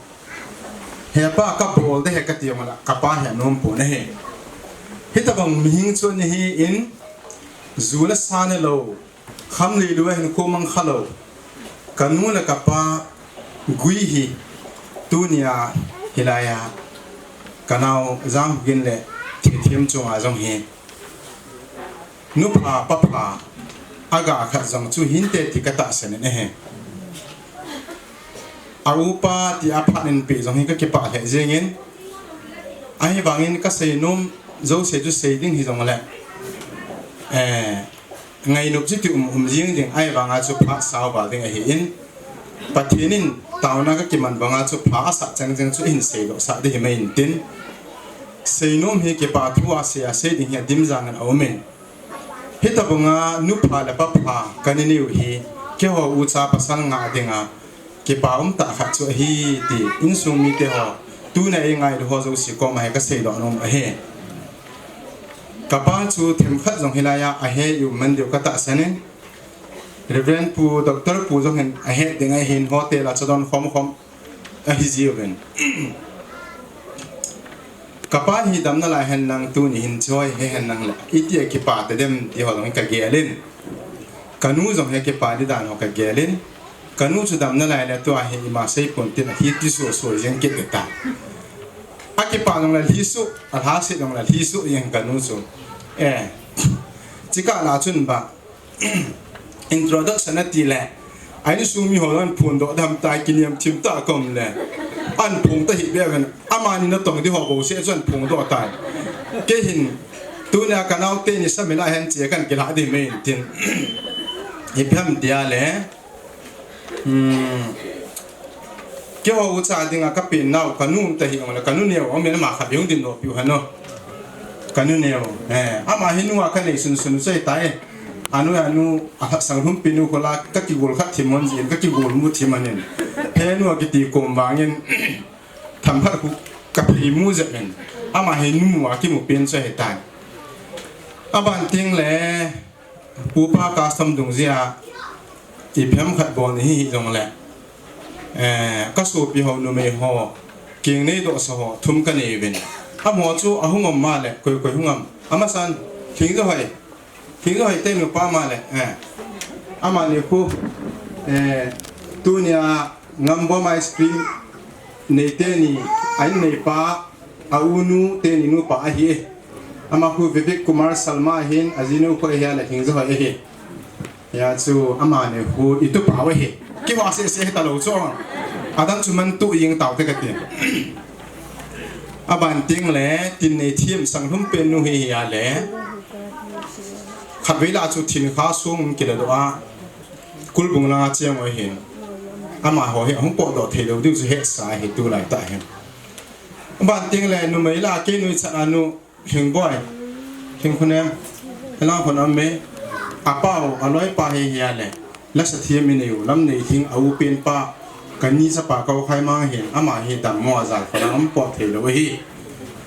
He pa ka bol de he kati jong la, ka pa he nom pon ahi. Hitabang mihem chu ana hi in, ju le sa ne lou, kham le lu a hin kho mang kha lou. Ka nu le ka pa gui hi, tunia hilai a ka nao Jangin le Thithem chunga jong hi, nupha papha aga khat jong chu hinte ti ka tahsan in ahi. A upa ti a phat in pe jong hi ka kipah lheh jeng in, ahivangin ka seinom jouse chu sei ding hi jong le, eh, ngainop chu ti um um jing ding, ahivanga chu phat sao val ding ahi in, Pathen in taona ka kiman banga chu pha asah chang chang chu hin seidoh sah ding hi mai in tin, seinom hi kipa thu a sei a sei ding hi adim jang in a um in. Hitabanga nupha le papha ka nei u hi, keiho ucha pasal nga dinga kipa um tah khat chu ahi ti insung mite ho, tuna ei ngailu ho jouse koma hi ka seidoh nom ahi. Ka pa chu themkhat jong hilai a ahe u man diu ka tahsan in, Reverend Pu, Doctor Pu jong hin ahe ding ahin hotel a chu don khom khom ahi jiuvin. Ka pa hi dam nalai hen lang tuni hin choi he hen lang le, iti a kipa tadem ti ho jong ka gel in. Ka nu jong hi kipa di dan ho ka gel in. Ka nu chu dam nalai le tua hi ima sei pon tin ahi ti su su jeng kit ta. Akipa jong le lhi su, alha se jong le lhi su jeng ka nu chu. Eh, chika la chun ba, introduction ati le, a insung mi ho jong phondoh dam tai, kiniam thim tah ka um le. An phong ta hi be ven, amani natong di ho bou se chu an phondoh tai. Kei hin, tunia ka nao teni sa mila hen che kan kila di mai in tin. Ipi ham tia le. Hmm. Keiho ucha dinga ka pen nau, ka nu ta hi ong le, ka nu neo, ong mel ma kha biung din lo piu hano. Ka nu neo, eh, ama hi nu a ka nei sun sun sei tai. Anu, anu, a khat sang hum pinu ko la, ka kigol khat thim mon jin, ka kigol mu thim anin. He nu a kiti kom vangin, tham khat ku ka phei mu jep in. Ama hi nu a kimu pen chu he tai. Aban ting le, Pupa custom dungjuia, iphem khat bol ni hi hi jong le. Eh, ka sopi ho numei ho, keng nei doh sa ho, thum ka nei uvin. Amaho chu ahung um ma le, koi koi hung am. Amasan, Thingjohoi. Thingjohoi te nupa ma le, eh. Amani khu, eh, tunia Ngambom ice cream nei teni, a inneipa, a unu teni nupa ahi e. Ama khu Vivek Kumar Sharma ahin, a jinu khu ahi a le Thingjohoi ahi. Hia chu amani khu i tupa u ahi. Kihou sese hita lou chu. Adang chu man tu jing tau te ka ti. Aban ting le, tin nei thim sang lhum pen nu hi hi a le. Khatvei la chu thin kha sung kila doh a. Kulbung langa cheng u ahin. Amaho hi ahung potdoh thei lou diu chu hesa hi tulai tah hin. Aban ting le numei la kei nui chan a nu Lhingboi. Lhingkhunem. Elang khun am me. A pa u, a loipa hi hi a le. Lasa thiam i nei u, Lamneilhing a u pen pa. Ka ni chapa kau khai mang hin, ama hi dammo a jal khun a um pot thei lou hi.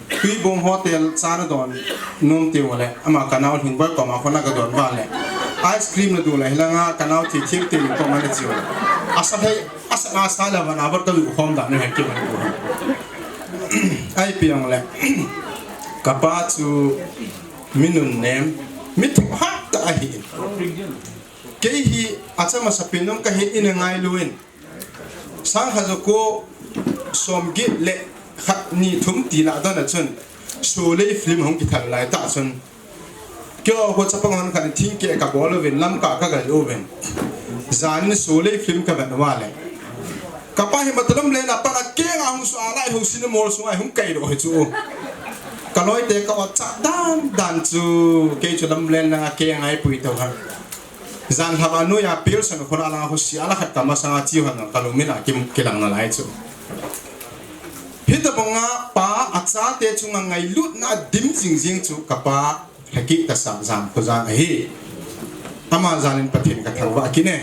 Tuibong hotel cha na don nom tiu le, ama ka nau Lhingboi koma khun a ka don va le. Ice cream na du le, hilanga ka nau thi thiam te ni koma na chiu. Asa thei, asa na sa le van a bar ka u khom da ni he ki van ku. Ai piang le. Ka pa chu mi nunnem, mi thuhat tah ahi. Kei hi acha masa pen nung ka hi in a ngailu in. Sang khat ja ko som get le khat ni thum ti la don a chun. Sholay film hung kithan lai tah chun, keiho chapang hon khat in thingkeh kabol uvin, Lamka kaga uvin. Janin Sholay film kavet uva le, kapa hi Matalam len a pat a keng a hung suh a, lai ho cinema hall sunga hung kaidoh hi chu. Kaloite ka-ot chah dan dan chu, kei chu lamlen langa keng a eipui tou ham. Jan lhava noiya Pearson khona langa khosia la khat kamasanga chi hon kalungin a kilang nalai chu. Hitobanga pa achate chunga ngailutna adim jingjing chu kapa Lhakitasa Jamkhojang ahi. Ama janin Pathen kathangvah kit e.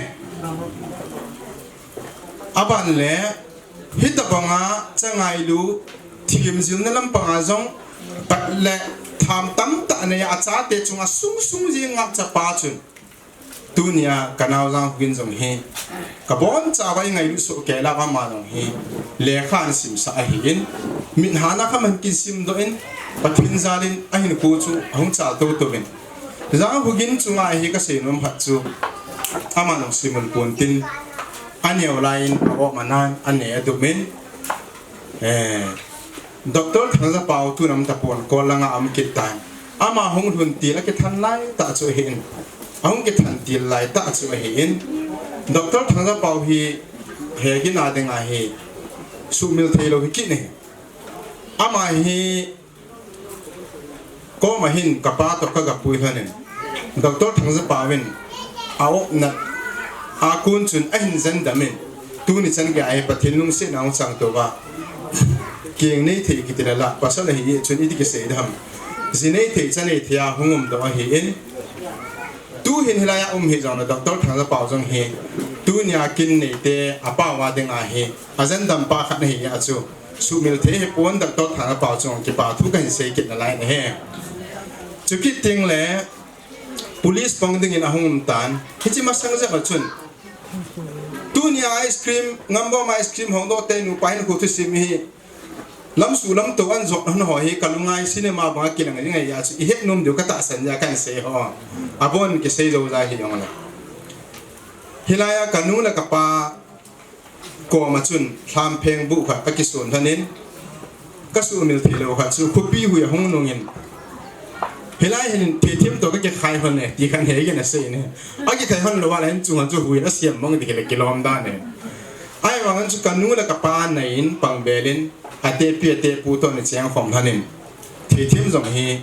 Aban le, hitobanga changailu, themjilna lampanga jong, pat le tham tamtah neiya achate chunga sungsung jinga chapa chun, tunia kanao Jangkhogin jong hi, kabonchauva eingailut soh kei lah a ama jong hi, lekha ahin simsah ahin, mithana kha ahin kisimdoh in, Pathen jalin ahinkho chu ahung chal toutouvin. Jangkhogin chunga hi kaseinom khat chu, ama jong simul pontin, aneo laiyin a-op anan, ane adumin, Doctor Thangjapao tun aum tapon, Kol langa aum kit tan. Ama hung lhun til akithan laitah chu ahin. Ahung kithan til laitah chu ahin. Doctor Thangjapao hi hegin a dinga hi suhmil theilou hi kit ahi. Ama hi koma hin kapa toh kaga pui lhonin, Doctor Thangjapao in a-opna a kon chun ahin jendamin, tuni chan geiya hi Pathen lungsetna ahung chang touva, keng neithei kiti lala, pasal ahi chun iti kisei ding ham, ji neithei cha neithei a hung umdoh ahin. Tuhin hilaiya um hijongle Doctor Thangjapao jong hi, tunia kin neite apao a dinga hi ajendam pa khat ahi a chu, suhmil thei hipon, Doctor Thangjapao chunga kipa thu kahin sei kit nalai ahi. Chukit tengle police pang dingin ahung um tan. Hiche masang jep a chun, tunia ice cream, Ngambom ice cream hongdoh te nupa hinkho thusim hi, lamsuh lamtou anjot hon ho hi kalunga hi cinema banga kilang ding ahi a chu ihet nom diu katahsan jeh a kahin sei ho. Abon kisei jou ja hijongle, hilaiya kanu le kapa koma chun lhampheng buh khat akison lhonin, kasuhmil theilou khat chu khopi hui ahung nungin, hilai hin thethim toh kakikhai lhon e ti khat hegin asei ne. Akikhai lhon louva le hin chunga chu hui asem mang ding hile kilom dan e. Ahivangin chu kanu le kapa naiyin pangbelin, atepi atepu toh ana chengkhom lhonin, thethim jong hi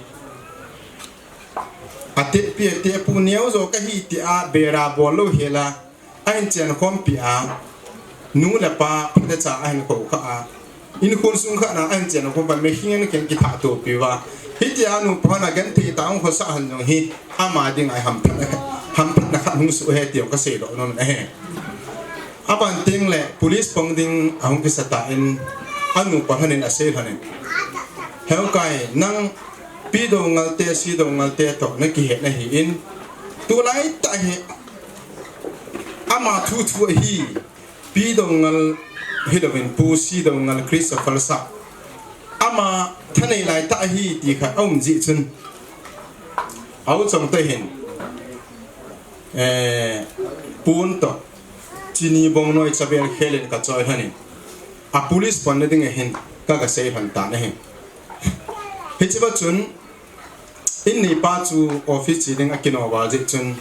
atepi atepu neojo kahi tia bera bol louhela ahin chenkhompia, nu le pa phatecha ahin khoukhah a, inkhon sung khatna ahin chenkhompa, mehing in keng kithat topiuva, hitia nupa hon agenthei tah a hung khosah hon jong hi ama dinga hamphatna khat hung soh e ti jong kaseidoh nom ahi. Aban tengle police pang ding ahung kisa tan, anupa lhonin asei lhonin, Heukai, nang Pi Doungal te, Si Doungal te toh nakihet nahin, tulaitah hi ama thuthu ahi, Pi Doungal hilouvin Pu Si Doungal, Christopher Sap, ama thanei laitah ahi ti khat aum jeh chun, a-u Chongte hin pon toh chini bongnoi chavel khelin kachoi lhonin, a police panna ding ahin kaga sei lhon tan ahi. Hichea chun, in neipa chu office che ding akino val jeh chun,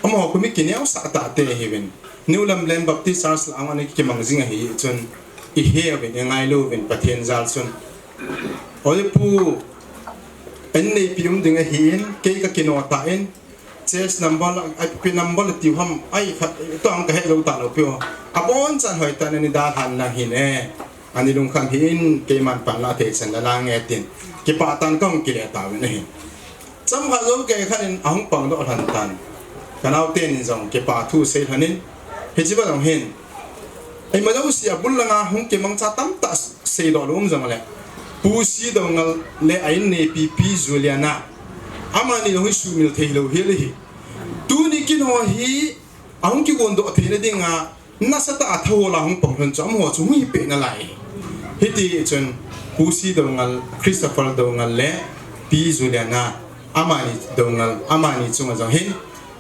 amaho khu mi kineosah tahte ahiuvin, New Lamlen Baptist Church lah a ana kimang jing ahi chun, iheuvin, ingailu uvin Pathen jal chun, Oi pu, in neipi um ding ahin, kei kakino tan, chest number, ipi number tiu ham, ai khat toh ham kahet lou talou piu, abonchan hoitah in ani dalhan lang hin e, ani lungkham hih in, keiman panla theichan la lang e tin, kipah tah in kahung kile tauvin ahi. Chomkhat jou kei khat in ahung pangdoh lhon tan, kanaoten jong kipa thu sei lhonin, hichea jong hin, imajouse abul langa hung kimangcha tamtah seidoh lou um jongle, Pu Si Doungal le a-in neipi Pi Juliana, amani jong hi suhmil thei hilou hel ahi. Tuni kin ho hi ahung kigondoh theina dinga nasatah a thahol a hung pang lhon chu amaho chu hung hipeh nalai ahi. Hiti chun Pu Si Doungal, Christopher Doungal le Pi Juliana, amani Doungal, amani chunga jong hin,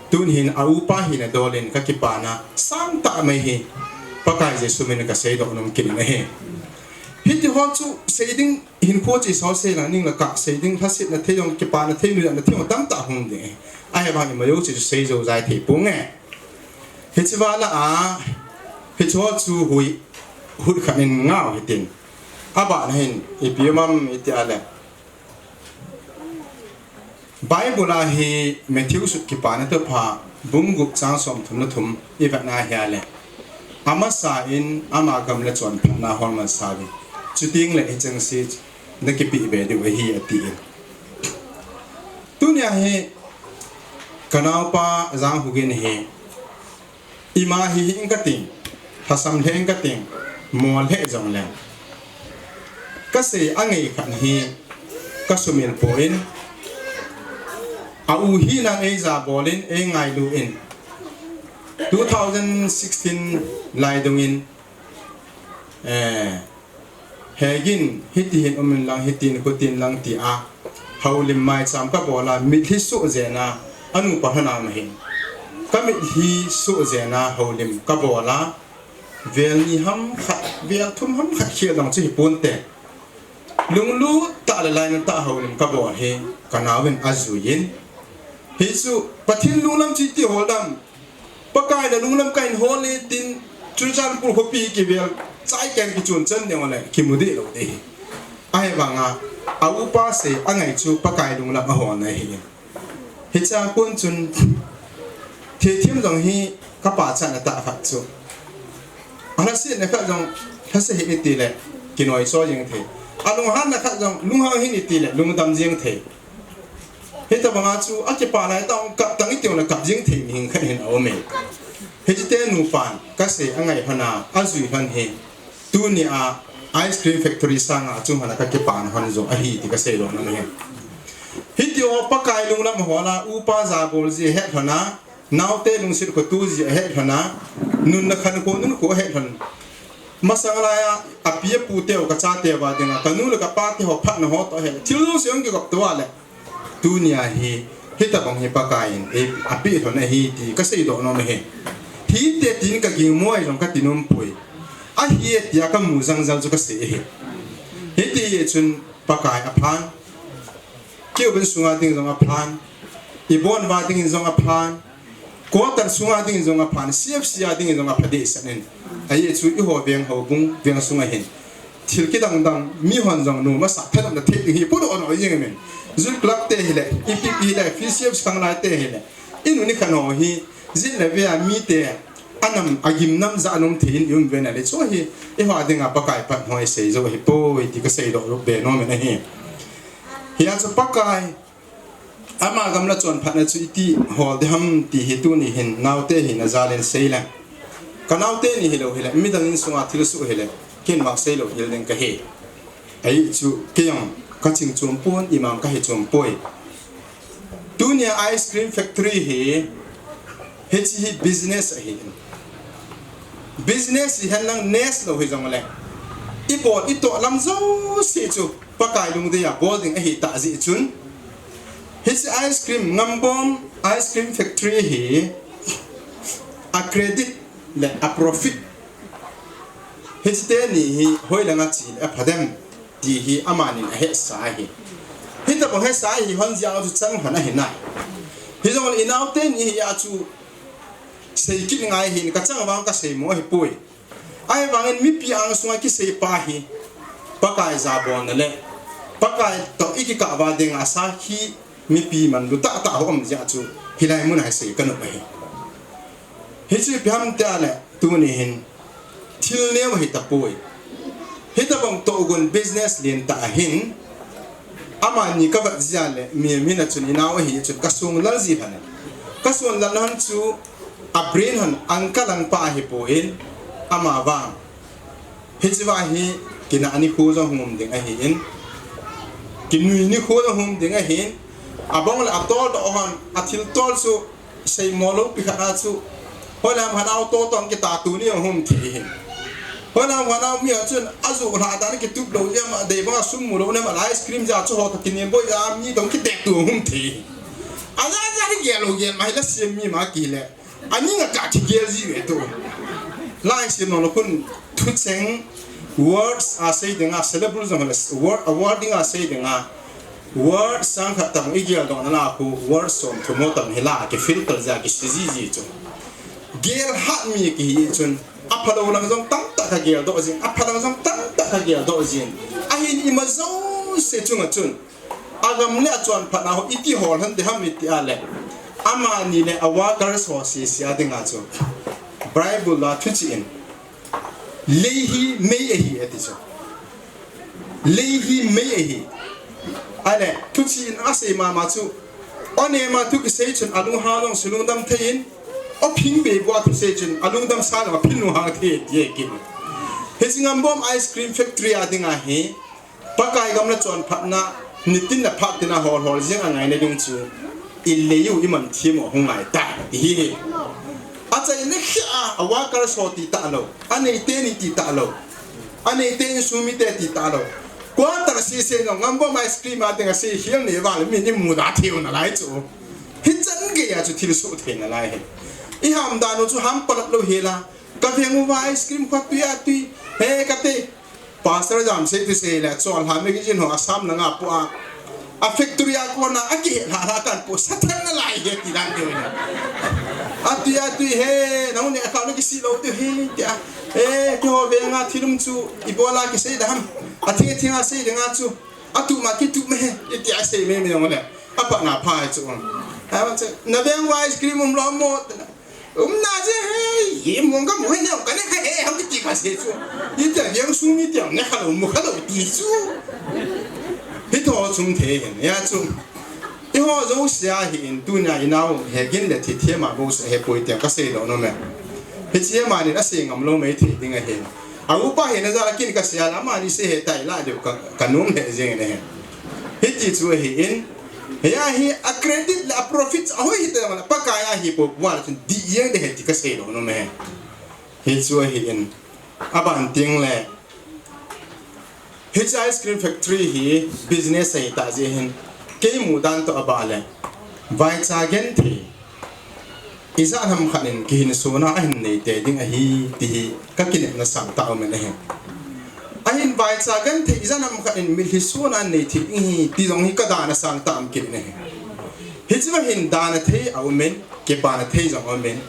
tun hin a-upa hina dolin kakipana sangtah mai hi Pakai Jesu min in kaseidoh nom kit in ahi. Hiti ho chu sei ding hinkho chu isol sei lang ning la ka sei ding lhasetna thei jong kipana thei nuiya na thei jong tamtah hung ding. Ahivang ima jo chu sei jou jai thei ponge. Hiche vana a hiche ho chu hui hut khat in ngau hitin. Abana hin ipi um am iti a le. Bible a hi Matthew sut Kipana Thupha bung gup chang somthum le thum i vet na hi a le, amasa in ama gam le chonphatna hol man sa uvin, chuteng le hicheng se na kipe ve diu ahi, ati in. Tunia hi ka naopa Janghugen hi Ima hi hih ing kating, lhasam lheh ing kating, mol lheh jongleng, kasei angei khat hi kasumil poi, a u hina in eija bol in, eingailu in, two thousand sixteen lai dungin, eh, Hegin, hiti hin um in lang, hitin khutin lang tia, houlim maicham kabol a, mitlhi soh jeng a, anupa lhon a um ahin. Ka mitlhi soh jeng a, houlim kabol a, vel ni ham khat, vel thum ham khat khel dang chu hi ponte. Lunglut tah le lainat tah houlim kabol hi, ka naovin ajui in. Hichu, Pathen lunglam chu iti hol dam. Pakai na lunglam kahin hol e tin, Churachandpur khopi kivel chai ken kichun chan ding le kimu deh lou ding ahi. Ahivanga, a upa sei angai chu Pakai lunglam aholna ahi. Hichea kon chun, thilthem jong hi ka pachatna tah khat chu. Alhasetna khat jong, lhase hih in iti le, kinoi so jeng thei. Alunghanna khat jong, lunghang hih in iti le, lungdam jeng thei. Hitabanga chu akipa lai tah, kap tang iti le kap jeng thei mi hing khat hin aum e. Hiche te nupan kasei angai lhon a, ajui lhon hi. Tunia ice cream factory sanga achung lhon a kakipana lhon joh ahi ti kasei lhon ahi. Hiti ho Pakai lunglam hol a, upa jabol ji ahet lhon a, naote lungset khoto ji ahet lhon a, nunna khankho nunkho ahet lhon. Masang laiya, api apu teu kachate uva dinga, kanu le kapa te ho phatna ho toh ahet. Thil jouse hung kigop tou a le. Tunia hi, hitabang hi Pakai in, eh, apeh lhon ahi ti kasei doh nom ahi. Hite tin kaging mo ahi jong kati nom poi. Ahi e tia kamu jang jal chu kasei ahi. Hiti chun Pakai aphan. Keu ben sunga ding jong aphan. Ibon uva ding jong aphan. Quarter sunga ding jong aphan, C F C a ding jong apha deh sah in. Ahi chu eiho veng houbung veng sunga hin. Thil kidang dang, mihon jong nom asa, thanom na thei ding hi, podoh nom jing in. Youth club te hile, ipi ipi hile, P C F C khanglai te hile. Inu ni khan ho hi, jin le vea mite, anam, agim nam ja nom thei in i um ve na le. Chu hi, eiho dinga Pakai phat hoi sei jou hi poi, ti kasei doh lou be nom in ahi. Hia chu Pakai, Ama gam le chonphatna chu iti hol ding ham ti hi tuni hin naote hin ajal in sei le. Ka naote ni hilou hile, midang insunga thilsoh hile, ken vang sei lou hel ding kahi. Ahi chu, kei jong kaching chom pon, imam kahi chom poi. Tunia ice cream factory hi, hiche hi business ahi. Business hi henlang ness lou hi jongle. Ibol, itoh lam jouse chu. Pakai lungdei a bol ding ahi tah jeh chun, hiche ice cream, Ngambom Ice Cream Factory hi a credit le a profit, hiche teni hi hoilanga che le apha dem ti hi amanin ahesa ahi. Hitabang hesa ahi hon jeh a chu chang lhon ahi nai. Hijongle inao teni hi a chu sei kit ngai hin, kachang vang kasei mo ahi poi. Ahivangin mipi angsunga kisei pa hi, Pakai jabolna le Pakai toh ikikah uva dinga sakhi mipi manlu tahtah ho um jeh a chu hilai muna hi sei kanop ahi. Hichu ipi ham tia le tuni hin thil neo ahi tapoi. Hitabang tohgon business lentah ahin, Amani kavet jeh a le, mi, mi na chun inao ahi chun kasung lal ji lhon. Kasung lal lhon chu a brain lhon ang kalang pa ahi poi, ama vang. Hiche va hi kinah nikho jong hung um ding ahin. Kinui nikho jong hung um ding ahin. Abang le atol doh lhon, athil tol chu Seimo lou pi khat a chu. Hoilam khat a auto tong kitah tu ni hung um thei hi. Hoilam khat a mi a chun ajoh lha dan kitup lou jeh a dei banga sum mu lou nem a ice cream ja chu ho toh kinem boi a mi tong kiteh tu hung um thei hi. Aja ja ni gel lou gel ma hi la siam mi ma kile. Ani nga ka thi gel ji ve tu. Lai siam lou lou khun thucheng Words a sei dinga, syllable jong le word, a word dinga sei dinga, word sang khat tam i gel dong na la khu, word som thum ho tam hi la ki filter ja ki si ji ji chu. Gel hat mi ki hi chun, a phalo lang jong tam tak ka gel doh jin, a phalang jong tam tak ka gel doh jin. A hin ima jo se chung a chun. A gam le a chuan phatna ho iti hol han ti ham iti a le. Amani le a workers ho si si a dinga chu. Bible la thu chi in. Lei hi mei ahi, ati chu. Lei hi mei ahi. Ane, thu chi in a sei mama chu. O ne ma thu ki sei chun a lung ha long su lung dam thei in. O phing be bua thu sei chun a lung dam sa long a phin lung ha thei ti e kin. Hi chi Ngambom ice cream factory a dinga hi. Pakai gam le chuan phatna, nitin le phat tina hol hol jing a ngaina ding chu. I lei u i man thiam u hung ngai ta, ti hi hi. A chai le khia a, a workers ho ti ta lo. A nei te ni ti ta lo. A nei te in sumi te ti ta lo. Quarter si se no, Ngambom ice cream a dinga si hial nei val mi ni mu da thiu na lai chu. Hi chan ge ya chu thil su thei na lai hi. I ham da no chu ham palat lo hi la. Ka veng u va ice cream khat tui a tui. He ka te. Pastor jam sei ti sei le, chol ha magazine ho Assam langa pu a. A factory a kona, a ki la la kan pu, Satan na lai he ti dan deu na. A tui a tui he, na ne ka na ki si lo deu he, ti a. Eh, ki ho ve nga thilum chu, i bola ki sei da ham. A thi thi nga sei da nga chu. A tu ma ki tu me he, ti a sei me me ngole. A pa na pa chu. A ma chu, na veng wa ice cream um lo mo. Um na je he, ye mong ka mo he ne, ka ne ka he, ham ki ti ka se chu. Ye ta yang sung ni ti ne ka lo mo ka lo ti chu. Hi to chung the he, ya chu. I ho jo sia hi in tu na i nau he gin le thi the ma bo se he poi te ka se lo no me. Hi chi ma ni na se ngam lo me the ding a he. A u pa he na ja kin ka se la ma ni se he tai la de ka ka nung he je ne he. Hi ti chu he in. He a hi a credit le a profit a hoi hi te ma Pakai a hi po wa chun di yang de he ti ka se lo no me. Hi chu hi in. A ban ting le. Hi ice cream factory hi business ai ta je hin. Kei mu dan to a ba le. Vai cha gen the. I za nam khat in ki hin sona a hin nei te ding a hi ti hi ka ki ne na sang ta o me ne he. A hin vai cha gen the i za nam khat in mi hi sona nei the ding hi ti jong hi ka da na sang ta am ki ne he. Hi chi va hin da na the a o men, ke ba na the jong o men.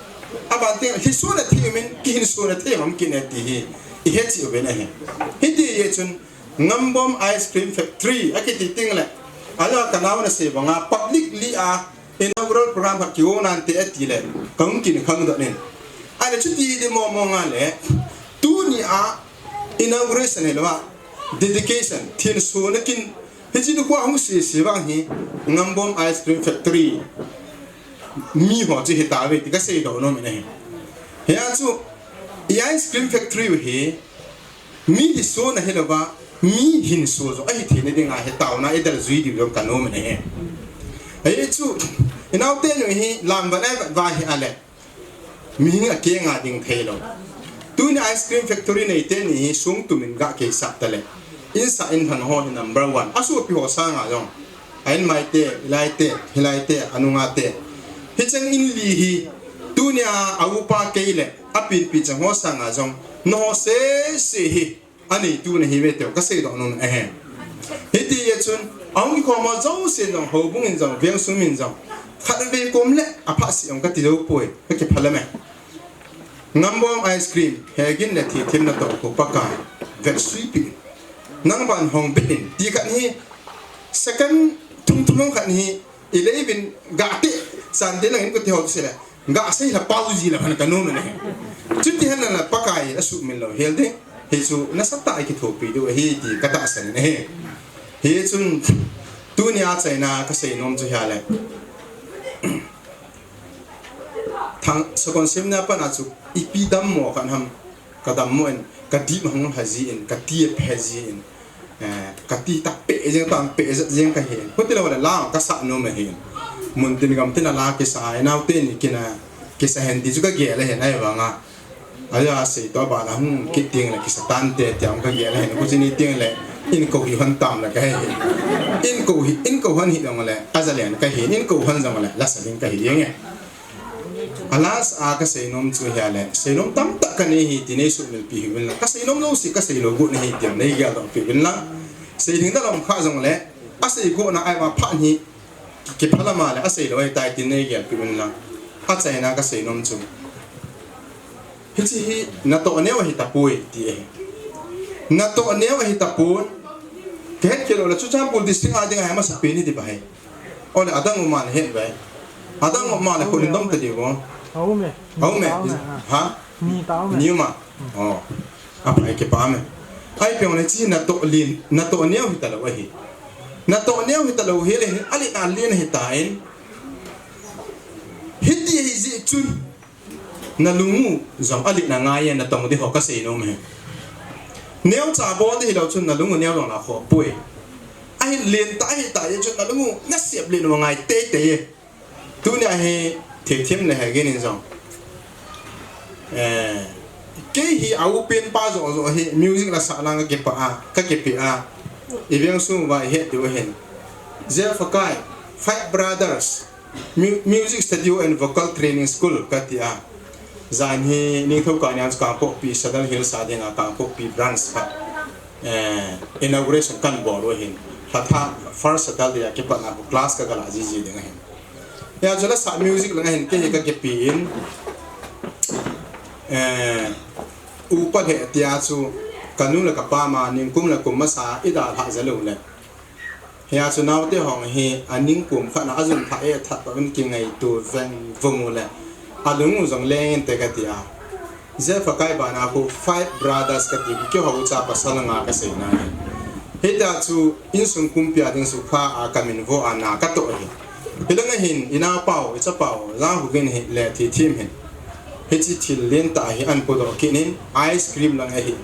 A ban ting hi sona the o men, ki hin sona the o men ki ne ti hi. I he chi o men a he. Hi ti ye chun Ngambom Ice Cream Factory a ki ti ting le. A la ka nau na se ba nga public li a inaugural program khat ki wo nan te a ti le, ka hung kin khang dot nin. A le chu ti di mo mo nga le, tu ni a inauguration he lo a, dedication, thin so na kin, hi chi ni kwa hung si si vang hi, Ngambom Ice Cream Factory, mi ho chi hi ta ve ti ka sei do no me ne. He a chu, i ice cream factory hi, Mi hi so na hi lo va, mi hin so jo, a hi thei na ding a hi tau na, i dal zui di lo ka no me ne he. Hi chu, i nau te nu hi, lam va le va hi a le. Mi hin a ke nga ding thei lo. Tu ni ice cream factory nei te ni hi, sung tu min ga ke sa ta le. In sa in thang ho hi number one. A su pi ho sa nga jong. A in mai te, i lai te, hi lai te, a nu nga te. Hi chang in li hi, tu ni a, a u pa ke le, a pin pi chang ho sa nga jong. No ho se se hi. A nei tu na hi ve teu ka sei do no me he. Hi ti ye chun, a hung ki khom a jo se jong, ho bung in jong, veng sung min jong. Khat ve kom le, a pha si ong ka ti lo poi, ka ki pha le me. Ngambom ice cream, he gin le thi thim na to ko pa ka, vet sui pi. Nang ban hong bit in, ti khat hi, second thum thum hong khat hi, I lei vin ga te, san te lang in ko ti ho se le. Ga sei la pau ji la han ka no me ne. Chu ti han la Pakai a su min lo hel de. Hi chu na sa ta ki thopi do hi ti ka ta san ne. Hi chun tu ni a chaina ka sei nom chu hia le. Thang sa kon sim na pa na chu i pi dam mo kan ham. Ka dam mo in, ka dip hung ha ji in, ka ti a phe ji in, eh, ka ti tak pe jeng, tang pe jeng ka hin. Ko ti lo le la, ka sa no me hin. Mun tin gam tin a la ki sa, nau te ni ki na, ki sa hen ti chu ka ge le hin, ai vang a. Ai a sei to ba la hung ki ting le ki sa tan te, ti ang ka ge le hin, ko chi ni ting le, in ko hi han tam le ka hin. In ko hi, in ko han hi dong le, a za le ka hin, in ko han jong le, la sa ding ka hi ding e. A last a kasei nom chu hia le, sei nom tamtah kanei hi ti nei sumil pi hi vin lang. Kasei nom lo si kasei lo gu nei hi ti nei gel dong pi vin lang. Sei ding da lom kha jong le, asei gu na ai ma pha ni ki phala ma le, asei lo ai tai ti nei gel pi vin lang. A chai na kasei nom chu. Hichi hi natoh neo hi tapui ti e. Natoh neo hi tapun. Ke het ke lo le chu cham pul district a ding ai ma sa pi ni ti ba hai. Ole, adang uma le het bai. Adang uma le ko ni dom ta di bo. Aume. Aume. Ni ta aume, ha? Ha? Ni ta aume. Ni uma. Oh. Apa ai ke pa me. Ai pe ole chi natoh lin, natoh neo hi ta lo ahi. Natoh neo hi ta lo hi le, ali na lin hi ta in. Hiti hi ji chun. Na lungu jong ali na ngai na tong di ho kasei nom e. Neo cha bol di hi lo chun na lungu neo jong la kho pui. Ahi lin ta hi ta ye chun na lungu na siap lin wa ngai te te ye. Tunia hi thethim le he gin in jong. Eh, kei hi a u pen pa jo jo hi music la sa lang ka ke pa a, ka ke pi a. I veng sum va he ti wa hin. Jeff Kai, Five Brothers, Mu-, Music Studio and Vocal Training School ka ti a. Jan hi ning thou ka nian Kangpokpi, Sadar Hills a ding a Kangpokpi branch ka. Eh, inauguration kan bol u ahin. Hla tha first Saturday a kipat na class ka gala jiji ding ahin. Ya, jala sa music lang ahin, kei hi ka kipi in. Eh, upa he tia chu, ka nu le ka pa ma, ning kum le kum masa, i da lha ja lo le. Hia chu naote hong hi, a ning kum khat na a jun thah e that pa vin kingai tu veng vung u le. A lung u jong leng in te ka ti a. Jeff Kai bana khu Five Brothers ka ti, keiho cha pasal nga ka sei na hi. Hita chu insung kumpi a ding sukha a ka min vo a na ka to hi. Hi lang hin, i na pau, i cha pau, jang hu vin hi le thethim hin. Hichi thil lien tah hi an podoh kit in ice cream lang ahi.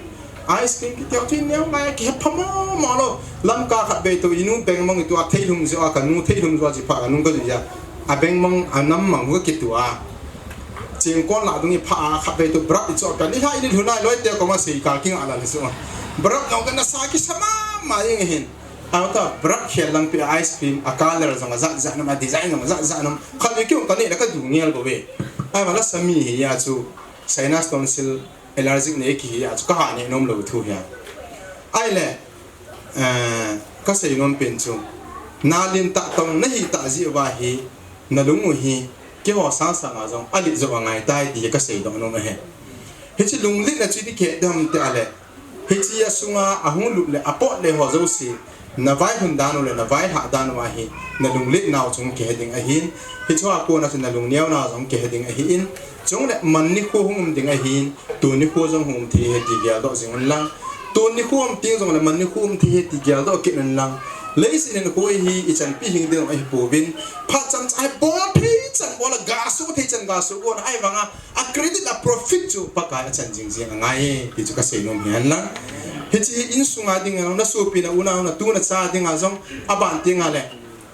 Ice cream kiti ho chu neo ngai a kihe pha mama lou. Lamka khat vei toh inu bengmong itu a theilhum jo a kanu theilhum jo a chi pha kanu ka ja. A bengmong a nam mang ka kitu a. Chingkon la dung i pha a khat vei toh brak i cho ka ni ha i ni lhunai loi te ko ma sei ka king a la le so. Brak nong ka na sa kisa mama ing hin. Auta brak khel lang pi ice cream a color jong a jat jat nam a design jong a jat jat nam. Khat vei ki ong ka ni la ka du ngel bo ve. Ai ma la sami hi ya chu. Sinus tonsil allergic nei kihi a chu ka ha ne nom lou thu hi a. Ai le, eh, ka sei nom pen chu. Na lin tah tong na hi tah ji va hi na lung u hi keiho sang sang a jong a lit jo a ngai tai ti ka sei dong nom a he. Hichi lunglit na chu ti ke dam te a le. Hichi a sunga a hung lut le a pot le ho jo si. Na vai hun dan u le na vai ha dan u ahi, na lunglet nau chung kihe ding ahin, hichua kona chu na lungneo nau jong kihe ding ahin, chung le man nikho hung um ding ahin, tun nikho jong hung um thei he ti geldoh jing un lang. Tun nikho um ting jong le man nikho um thei he ti geldoh kit un lang. Leiset in koi hi i chanpi hing ding ahi pouvin, phat chan cha hi bol thei chan bol a ga su thei chan ga su go na ai vanga, a credit a profit chu Pakai a chan jing jing angai e, ti chu ka sei nom hi hen lang. Hichi hi insunga ding a, na sopi na u na, na tu na cha ding a jong, a ban ting a le,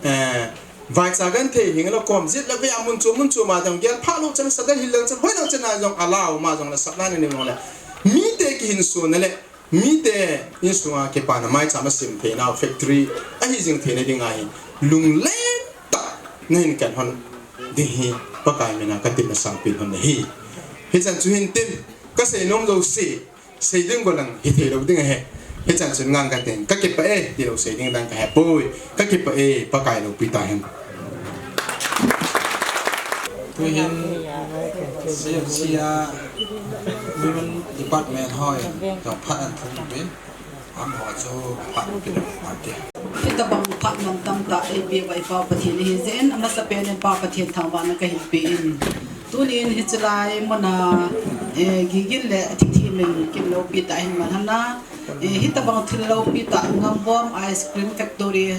eh, vaicha genthei hing lo kom, jit le ve a mun chu, mun chu ma dang gel pha lo chan, sa dal hil lo chan, hoi lo chan a jong, a lau ma jong le, sap na ni jong le. Mite kihin su na le, Mite insunga kipana maicham a sim theina factory ahi jing theina dinga hi lunglen tah na hin kan hon ding hi Pakai mina ka tin na sangpin hon hi. Hichan chu hin tin ka sei nom jouse sei ding go lang hi thei lo ding ahi. Hichan chu ngang ka tin ka kipah e ti lo sei ding dang ka he poi. Ka kipah e, Pakai loupi ta hen. Tuhin C F C a Women Department hoi jong phat an thum pin, amaho chu phat pin phat te. Hitabang phat mantam tah eipeh uva i Pa Pathen ihi jeh in, amasa pen in Pa Pathen thangvahna kahin pe in. Tunin hiche lai muna, eh, Gigin le Thithimin kin loupi tah ahin man hon a. Eh, hitabang thil loupi tah Ngambom Ice Cream Factory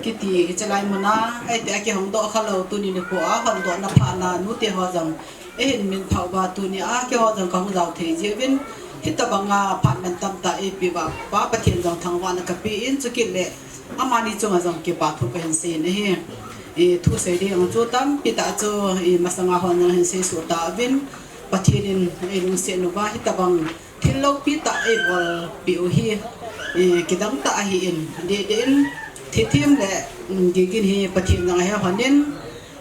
kiti hiche lai muna, aite a kihong doh kha lou tuni nikho a hon doh na phat na nute ho jong eihin min phah uva tuni a keiho jong kahung jao thei jeh uvin hitabang a phat mantam tah eipeh uva Pa Pathen jong thangvahna kape in chukit le amani chunga jong kipa thu kahin sei in ahi. Eh, thu sei ding chu tampi tah chu, eh, masanga hon jong hin sei suh tauvin Pathen in eilungset uva hitabang Thil loupi tah eibolpeh u hi, eh, kidang tah ahin, deh deh in, Thitthim le, mm, Gigin hi Pathen jong ahe lhonin,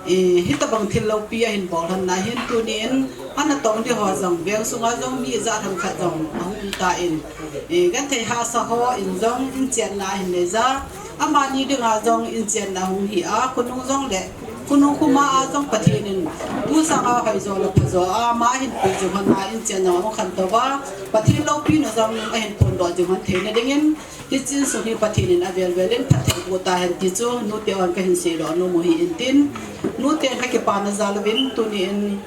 Eh, hitabang thil loupi ahin bol lhon na hin tunin, ana tong ding ho jong, veng sunga jong mi ijat ham khat jong ahung um tan. Eh, genthei hahsa hon jong inchenna ahin nei jeh a, amani dinga jong inchenna hung hi a, khonung jong le, khonung khoma a jong Pathen in, tu sanga hoijo le phajo a, ama ahin pui jing lhon na inchenna hung khantou va, Pathen loupina jong ahin phondoh jing lhon theina dingin, Hiche insung hi Pathen in avel vel in phatthei boh tahen ti chu, nute hon kahin seidoh nom u ahin tin. Nute kakipana jal uvin tunin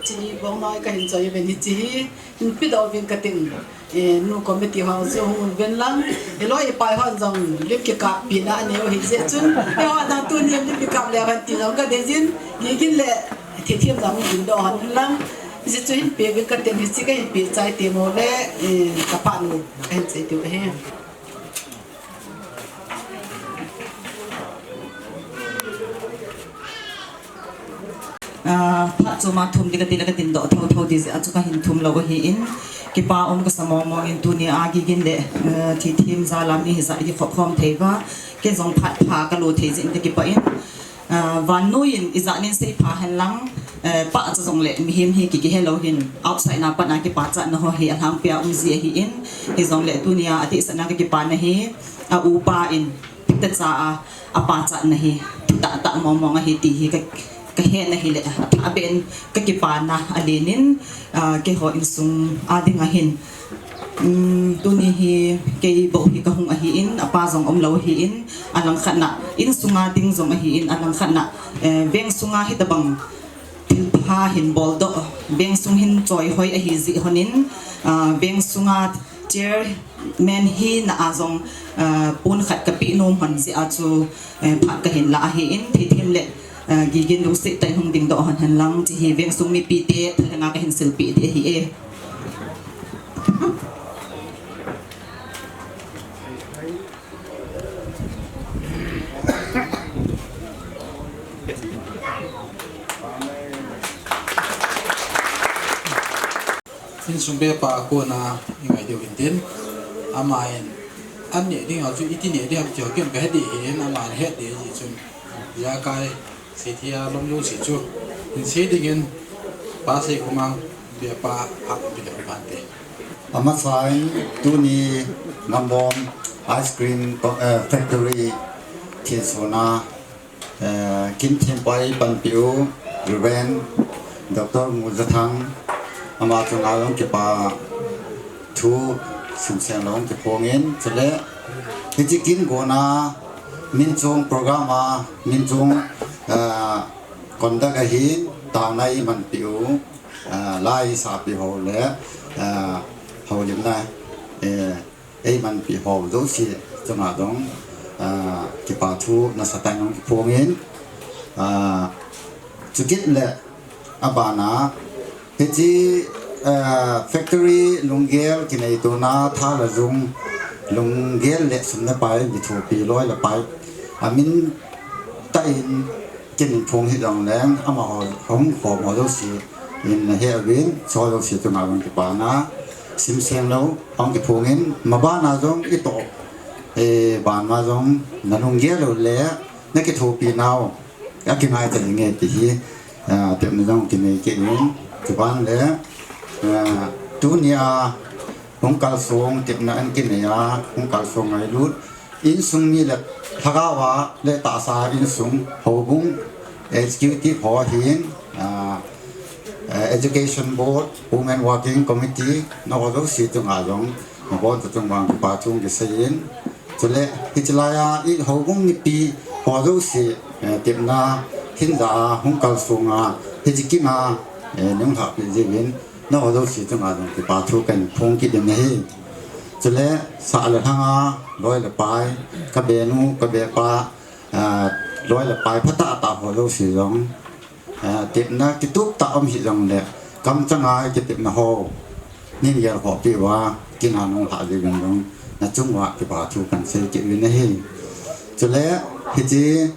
chini bong noi kahin choi uvin hiche hi. Hinpe doh uvin katin. Eh, nu committee ho chu hung un uvin lang. Hilou ipai hon jong lim kikap pina anei u ahi jeh chun. Eiho jong tunin lim kikap leu hen ti jong kadei jin. Gigin le thithem jong hung doh hon lang. Hiche chu hinpe uvin katin hiche kahin pe chai ti mo le, eh, kapanu kahin sei ti u ahi. Ah, phat chom a thum ding kati le katin doh thotho ding jeh a chu kahin thum lou ahin, kipa um kasa mong mong in tunia Gigin le, ah, thithem jal a mi hijat kikhop khom thei uva, kei jong phat pha kalo thei jeh in kakipah in, ah, vannoi in ijat nin seipha hen lang, eh, pahcha jong le mihem hi kiki helou hin outside na pat a kipachatna ho hi alhangpi a um ji ahin, hijong le tunia adehset na kakipana hi, a upa in, Pita cha a, apachatna hi, thi tahtah mong mong ahi ti hi ka, kahetna hi le, athah beh in kakipana alen in, ah, keiho insung a ding ahin. Um, tuni hi kei bou hi kahung ahin, apa jong umlou ahin, alangkhat na, insung a ding jong ahin, alangkhat na, eh, veng sunga hitabang thilpha hin boldoh, veng sung hin choi hoi ahi jeh lhonin, ah, veng sunga chairman hina a jong, ah, pon khat kapeh nom lhon jeh a chu, eh, phat kahin la ahin, thithem le, ah, Gigin lungset tah in hung dingdoh lhon hen lang, hiche hi veng sung mipite thalhenga kahin silpeh ding ahi e. Insung bepa kona ingai diu hintin, aman, an neh ding a chu iti neh ding ham ti ho kei kahet ding ahin, aman het ding ahi chun, ijakai Seithia lom jouse chu, hin sei dingin, Pa Seikhomang, bepa, hah, pi ding pante. Amasan, tuni Nambom Ice Cream Co-, eh, Factory thinsona, eh, kin thempai panpiu, Reverend Doctor Muzathang, ama chunga jong kipa thu simseng lou kiphongin, chule, hiche kin gona, min chung program a, min chung, eh, conduct ahin, taona eimanpiu, ah, la eisahpi ho le, ah, houlimna, eh, eimanpi ho jouse chunga jong, ah, kipa thu nasatah in jong kiphongin, ah, chukit le abana, hiche, ah, factory lunggel kineitona tha le jung lunggel le sum le pai kithopi loi le pai amin tah in Kin phung hi jong leng, amaho hung khom ho jouse in nahe uvin, chu jouse chunga jong kipana, simseng lou, hung kiphongin, mabana jong itoh, eh, banma jong, nalunggel u le, nakithopi nau, akingai ta ding e ti hi, ah, tepna jong kinei kit in, chuban le, ah, tunia, hung kalsong, tepna ahin kinei a, hung kalsong ngailut, Insung mi le lhagao a le tahsa insung houbung executive ho hin, ah, eh, education board, women working committee, nangho jouse chunga jong, nabonchauva chunga jong kipa thu kisei in. Chule, hiche laiya, i houbung mipi ho jouse, eh, tepna, hinla, hung kalsong a, hiche kin a, eh, nung lhahpi jiuvin, Nangho jouse chunga jong kipa thu kahin phong kit ding ahi. Chule, sah le lhanga, loi le pai, kabenu, kabepa, ah, loi le pai, phatah tah ho jouse jong, ah, tepna kitup tah um hih jongle, kamchanga kitepna ho, neihin gelkhohpi uva, kin a nung lhah jiuvin jong, nachung uva kipa thu kahin sei kit uvin ahi. Chule, hiche,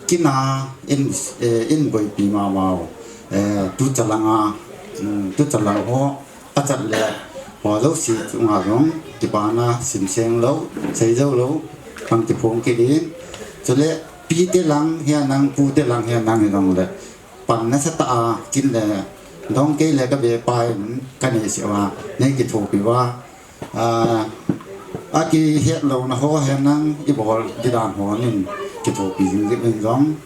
Kin a in, eh, in boipi mama u, eh, tuchalanga, um, tuchalang ho, achat le, ho jouse chunga jong, kipana simseng lou, seijou lou, hung kiphong kit in. Chule, Pi te lang hihen lang, pu te lang hihen lang hijongle, pan nasatah a kin le dong kei le ka be pa in ka nei seuva, nei kithopi uva, a, akihet louna ho hihen lang i bol di dan ho in kithopi jing jing in jong,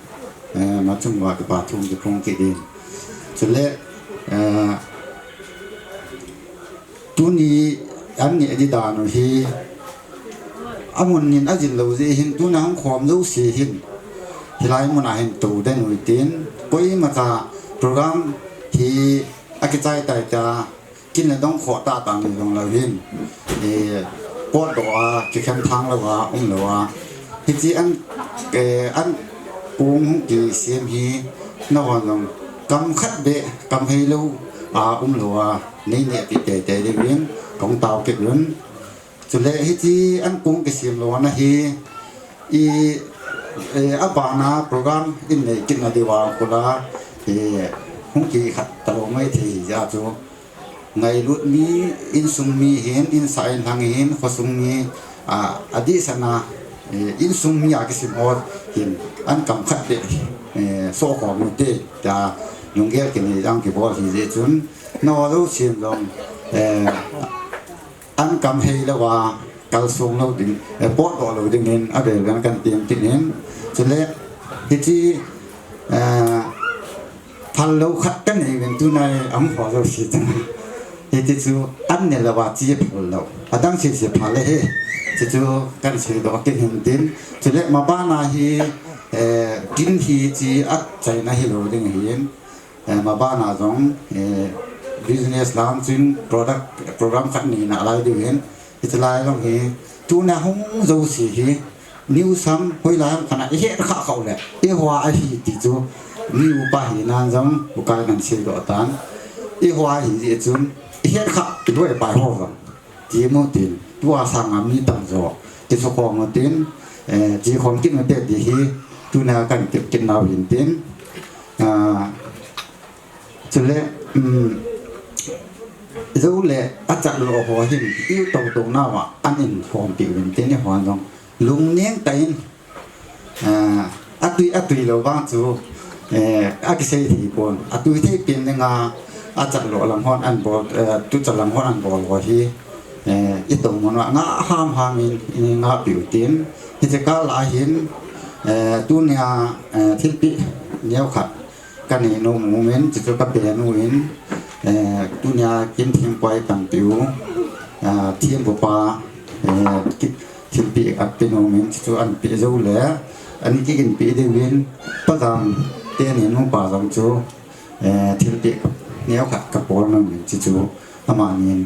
eh, na chung uva kipa thu kiphong kit in. Chule, eh, tuni an neh di dan u hi, amun in ajil lou jeh hin, tuna hung khom jouse hin, hilai mun a hin tou den u hitin, koimacha program hi akichai tai tia, kin le dong khoh tah tah ni jong lou hin, eh, potdoh a, kikhen thang lou a, um lou a. Hiche an, eh, an kong hung kisem hi, nahon jong kam khat beh, kam hei lou a, um lou a, nei nehpi teitei diuvin, kong tao kit un. Chule hiche an kong kisem lou na hi, i, eh, abana program in nei kit na diuva kula, eh, hung kikhat talou mai thei jeh chu. Ngailut mi, insung mi hin, insah inlhang hin, khosung mi, a, adehset na, eh, insung mi a kisim ho hin, an kam khat beh, eh, soh khom u hite, tia, lunggel kinei jong kibol hi jeh chun, nao lou sim jong, eh, an kam hei lou a, kalsong lou ding, eh, potdoh lou ding in, avel vel kan tem tin in, chule, hiche, eh, phal lou khat ka nei uvin tunai a hung ho jouse chang. Hiti chu an ne lou a chi phal lou. Adang sese phal le hi. Chuchu kan seidoh kit hin tin. Chule mabana hi, eh, kin hi chi achaina hilou ding ahin. Eh, mabana jong, eh, business lam chun product, program khat nei nalai diu hin. Hiche lai jong hi, tuna hung jouse hi, news ham, hoilai ham khat a i het khah khah u le, eiho a ahi ti chu, mi upa hina jong, ukai nan seidoh tan, eiho a ahi jeh chun, i het khah, i loi pai ho jong, ti mu tin, tua sanga mi tamjo, ti chu khom u tin, eh, ti khom kit u te ti hi, tuna kan kit kit nau hin tin, ah, Chule, um, jou le achat lou ho hin, i tou tou nauva, an in khompi uvin tin eiho jong. Lungneng tah in, ah, atui, atui lou vang chu, eh, akisei thei pon. Atui thei pen dinga, achat lou lang hon an bol, eh, tuchan lang hon an bol ho hi, eh, i tou mun uva, ngah ham ham in, i ngahpi u tin. Hiche kah a hin, eh, tunia, eh, thilpeh neo khat. Ka nei nom u min, chuchu ka pen u in, eh, tunia Kinthempuai panpi u, ah, thempu pa, eh, ki, thilpeh ka pe nom u min, chuchu an pe jou le, an kiginpeh diu in, Pa Jam teni nupa jong chu, eh, thilpeh neo khat ka bol nom u min, chuchu amanin,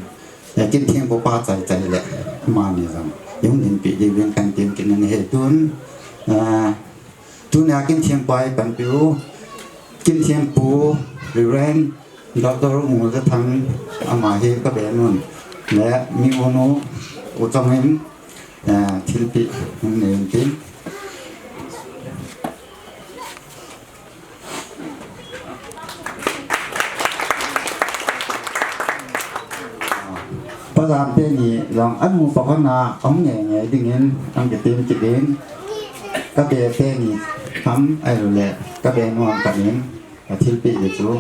eh, Kinthempu pa chai chai le, amani jong, i hung ginpeh diu in kan tem kit na ahi tun, eh, Tunia Kinthempuai panpi u, Kinthempu, Reverend Doctor Ngulzathang, ama hi ka be nun, le mi u nu, u Chongin, eh, thilpeh, hung nei in tin. Pa Jam teni jong anu pa hon a, ahung nge nge dingin, ahung kitem kit in, ka be teni ham, ahilou le, ka be nu ham panin, athilpeh le chu,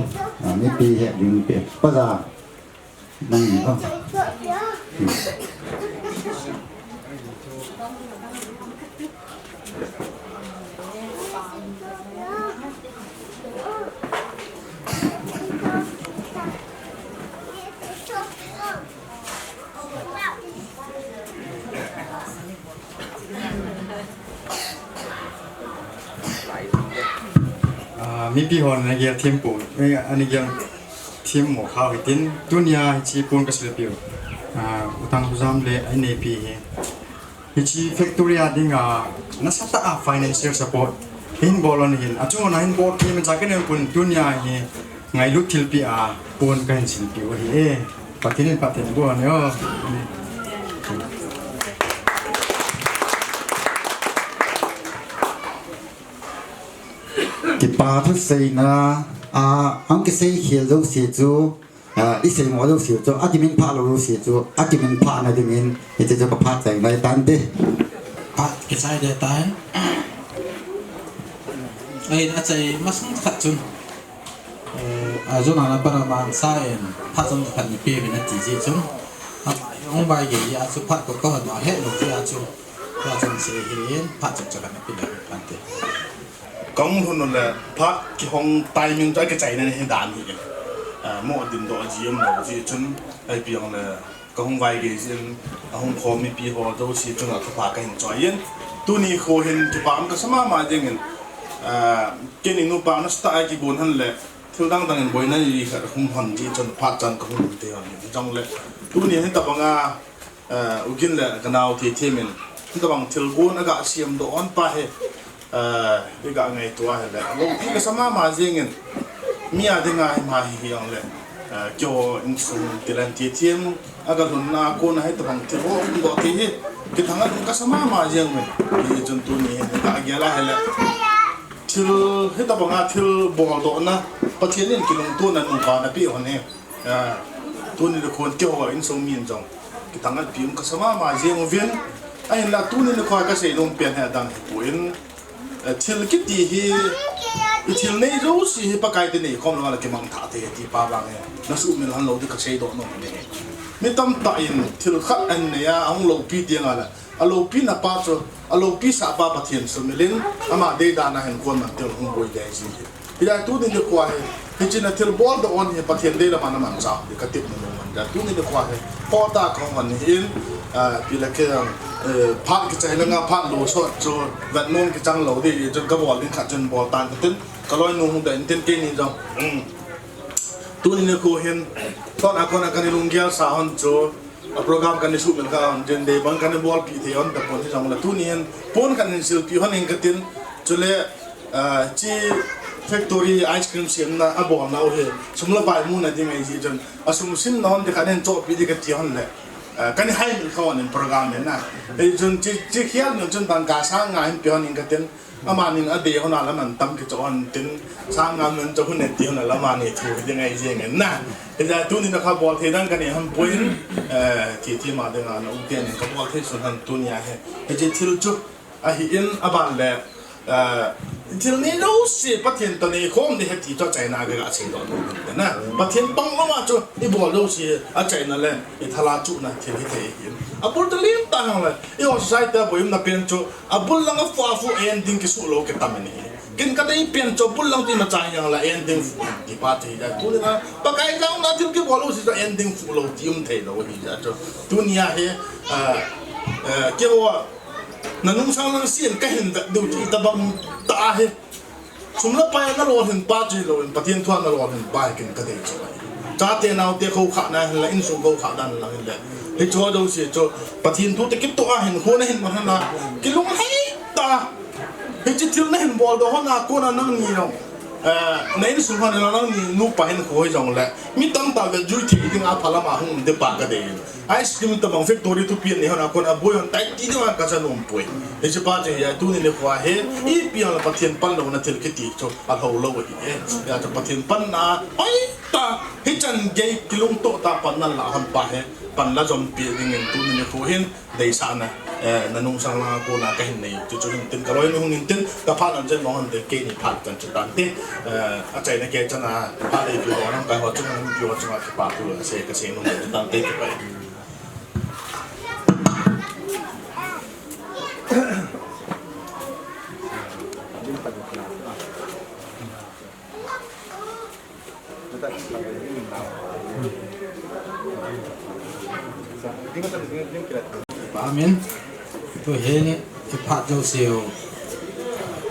a, mipi he ding pe. Pa Jam, nang ni, oh. Ah, mipi hon ana gel thempu, eh, ana gel themmo kha hitin, tunia hiche pon ka silpeh u. Ah, U Thangkholjam le a inneipi hi. Hiche factory a dinga nasatah a financial support hin bol u ahin, achunga hin bol thei man cha ka nei pon tunia hi ngailut thilpeh a pon kahin silpeh u ahi e. Pathen in phatthei boh hen o. Kipa thuseina a, ahung kisei khel jouse chu, a, i seimo jouse chu, akiminphah lou jouse chu, akiminphah na dingin, hiche chu ka phat chai nai tante. Phat kichai ding tai. Ahin achai masang khat chun, eh, ajona na para mang sa in phat chun khat ni pe vin ati ji chun. Ama hi hung vai gei a chu phat ko ko na he lo ji a chu. Phat chun se hi in phat chun chakhat ni pe na kan te. Kong hun le phat kihong timing chu akichai na ni dan hi. Eh, mo din do ji um lo ji chun ai piang le Ka hung vai gei jin, ahung khom mipi ho jouse chunga thupha kahin choi in. Tuni kho hin kipa um kasa mama jeng in, ah, keini nupa nasa tah a kigon hon le, thil dang dang in boina ni khat hung hon ji chun phat chan ka hung te hon in. Jong le, tuni hin tabang a, ah, ugin le ka nao thei thei min, tabang thil gon aga siam do on pa he. Eh, i ga ngaito a hile. Loupi kasa mama jeng in. Mi a dinga hi ma hi hi jong le. Eh, keiho insung tilan ti thiam. Aga lhunna a kona hi tabang thil ho um doh thei hi. Kithang a lhun kasa mama jeng in. Hichun tuni hi ka gel a hile. Thil hi tabang a thil boldohna. Pathen in kilungtona nupa na pe hon hi. Ah, tuni le khon keiho insung min jong. Kithangatpi um kasa mama jeng uvin. Ahinla tuni le khon kasei nom pen hi adang hi poi. Eh, thil kiti hi, i thil nei jouse hi Pakai te nei khom lou a le kimang tha te ti pa vang hi. Na sumil hon lou ti kasei doh nom hi. Mi tamtah in thil khat ahin nei a, ahung loupi tiang a le. A loupina pa chu, a loupi sah pa Pathen sumil in, ama deidan a hin kon man tiu hung boi dei ji hi. Hijeh a tuni nikho hi, hiche a thil boldoh hon hi Pathen deilam a na manchah hi ka tep nom man. Hijeh a tuni nikho hi, kho tah a ka hung hon hi in, ah, pi le ke, eh, phat kichai langa phat lo sot chu, vet nom kichang lou ding, chun ka bol ding khat chun bol tan ka tin, ka loinu hung dei in tin keini jong. Hmm. Tuni nikho hin, thon a kon a ka ni lunggel sa hon chu, A program kan i suhmil kha hon tin, dei bang kan i bolpi thei hon tapon hijongle tuni hin pon kan hin silpi hon ing katin, chule, ah, hiche factory ice cream semna a bolna u hi sum le pai muna ding ahi jeh chun, a sum simna hon ti khat hin chohpeh ding kati hon le, ah, kan i haimil kha hon in program hi na. Hichun hiche, hiche khel nung chun dangka sang nga hin pe hon ing katin, Amani a dei hon a la man tam kichoh hon tin, sang nga mun choh hon e ti hon a la mani thu hi ding ahi jeng in na. Hijeh a tuni na kha bol thei dang ka nei hon poi in, eh, ti ti ma ding a na um te nin ka bol thei sun hon tuni a hi. Hiche thil chu ahi in aban le, eh, thil nei jouse Pathen toh nei khom ding ahi ti chu achaina a ka ga sei doh nom in na. Pathen pang lou a chu i bol jouse achaina le i thala chuhna thil hi thei ahi in. Abul ta lim ta hang le, i ho society a boi umna pen chu Abul lang a fu a fu en ding kisuh lou kitam in ahi. Ken ka dei pen chu abul lang ti ma chang yang la en ding fu ti pa ti da. Tuni na Pakai jang na thil kibol lou si chu en ding fu lou ti um thei lou ahi jeh chu. Tuni a hi, ah, eh, keiho a na nungsang lang sien ka hin vet diu ti tabang tah ahi. Sum le pai na lolhin pa chu hilou in, Pathen thu a na lolhin pa hi ken ka dei chu ahi. Chate naote khoukhah na hin la, insung khoukhah dan lang hin le. Hiche ho jouse chu Pathen thu te kitoh a hin kho na hin man hon a, kilunglhai tah a. Hiche thil na hin boldoh hon a kon a nangni jong, eh, na insung hon a nangni nupa hin kho hijongle, mi tamtah vetjui thei ding a phalam a hung um ding pa ka dei in. Ice cream tabang factory thupi anei hon a kon a boi hon tai ti ding a ka cha nom poi. Hiche pa chu hi a tuni nikho a hi, ipi a la Pathen panlouna thil kiti chu alhou lou ahi e. Hijeh chun Pathen panna hoitah, hichan gei kilungtoh tah a panna la hon pa hi, pan la jom pi ding in tuni nikho hin, deisahna, eh, na nungsang lang a kon a ka hin nei u ti chu hin tin ka loinu hung in tin, ka phat an chen mo hon te keini phat kan chu tan te, eh, achaina kei chan a, phat deipi ho lamkai ho chunga, mipi ho chunga kipa thu asei, ka sei nom chu tan te kipa. Amen. Tu hi i phat jouse u,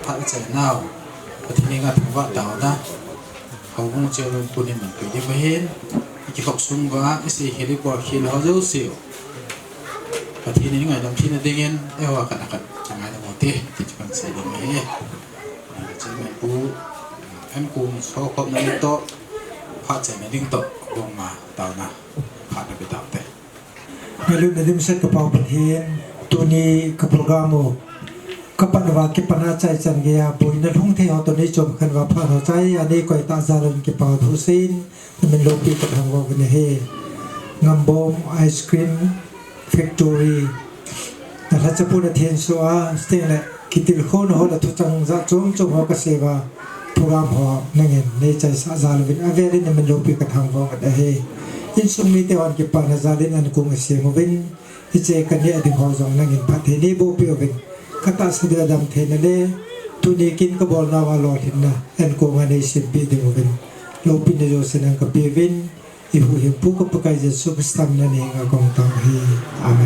phat i chaina u, Pathen henga thangvah taona. Houbung cheh u pun in manpeh ding ahin, i kikhop sung uva, i seikhel i bolkhel ho jouse u, Pathen in i ngaidam theina dingin, eiho khat le khat, ngaidam u hite, ti chu kan sei ding ahi. Chairman Pu, N. Kum, sokhopna ding toh, phat chaina ding toh, kong ma taona, phat na pe taute. Nalutna dimset ka Pau Pathen, tuni ka program u, ka pan uva kipan a chai chan geiya, boina lhung thei ho toh nei chom khen uva phat ho chai a nei koi tah jal un kipa thu seiyin, na min loupi ka thangvah uvin ahi. Ngambom Ice Cream Factory, na lhacha pu na thenso a, sting le, Kitilkhouna ho le thuchang jat chom chom ho kasei uva, program ho nangin neichaisah jal uvin avelin namin loupi kathangvah u ahi. Insung mite hon kipana jalin ankong asem uvin, hiche kaneh ding ho jong nangin phatthei neiboh peh uvin, katahsa dia damtheina le tuni kin kabolnauva lolhinna ankong a neisempi ding uvin, loupina jouse nang kapeuvin, ihuhhingpu ka Pakai Jesu Christa min a nangin kahung tao ahi. Amen.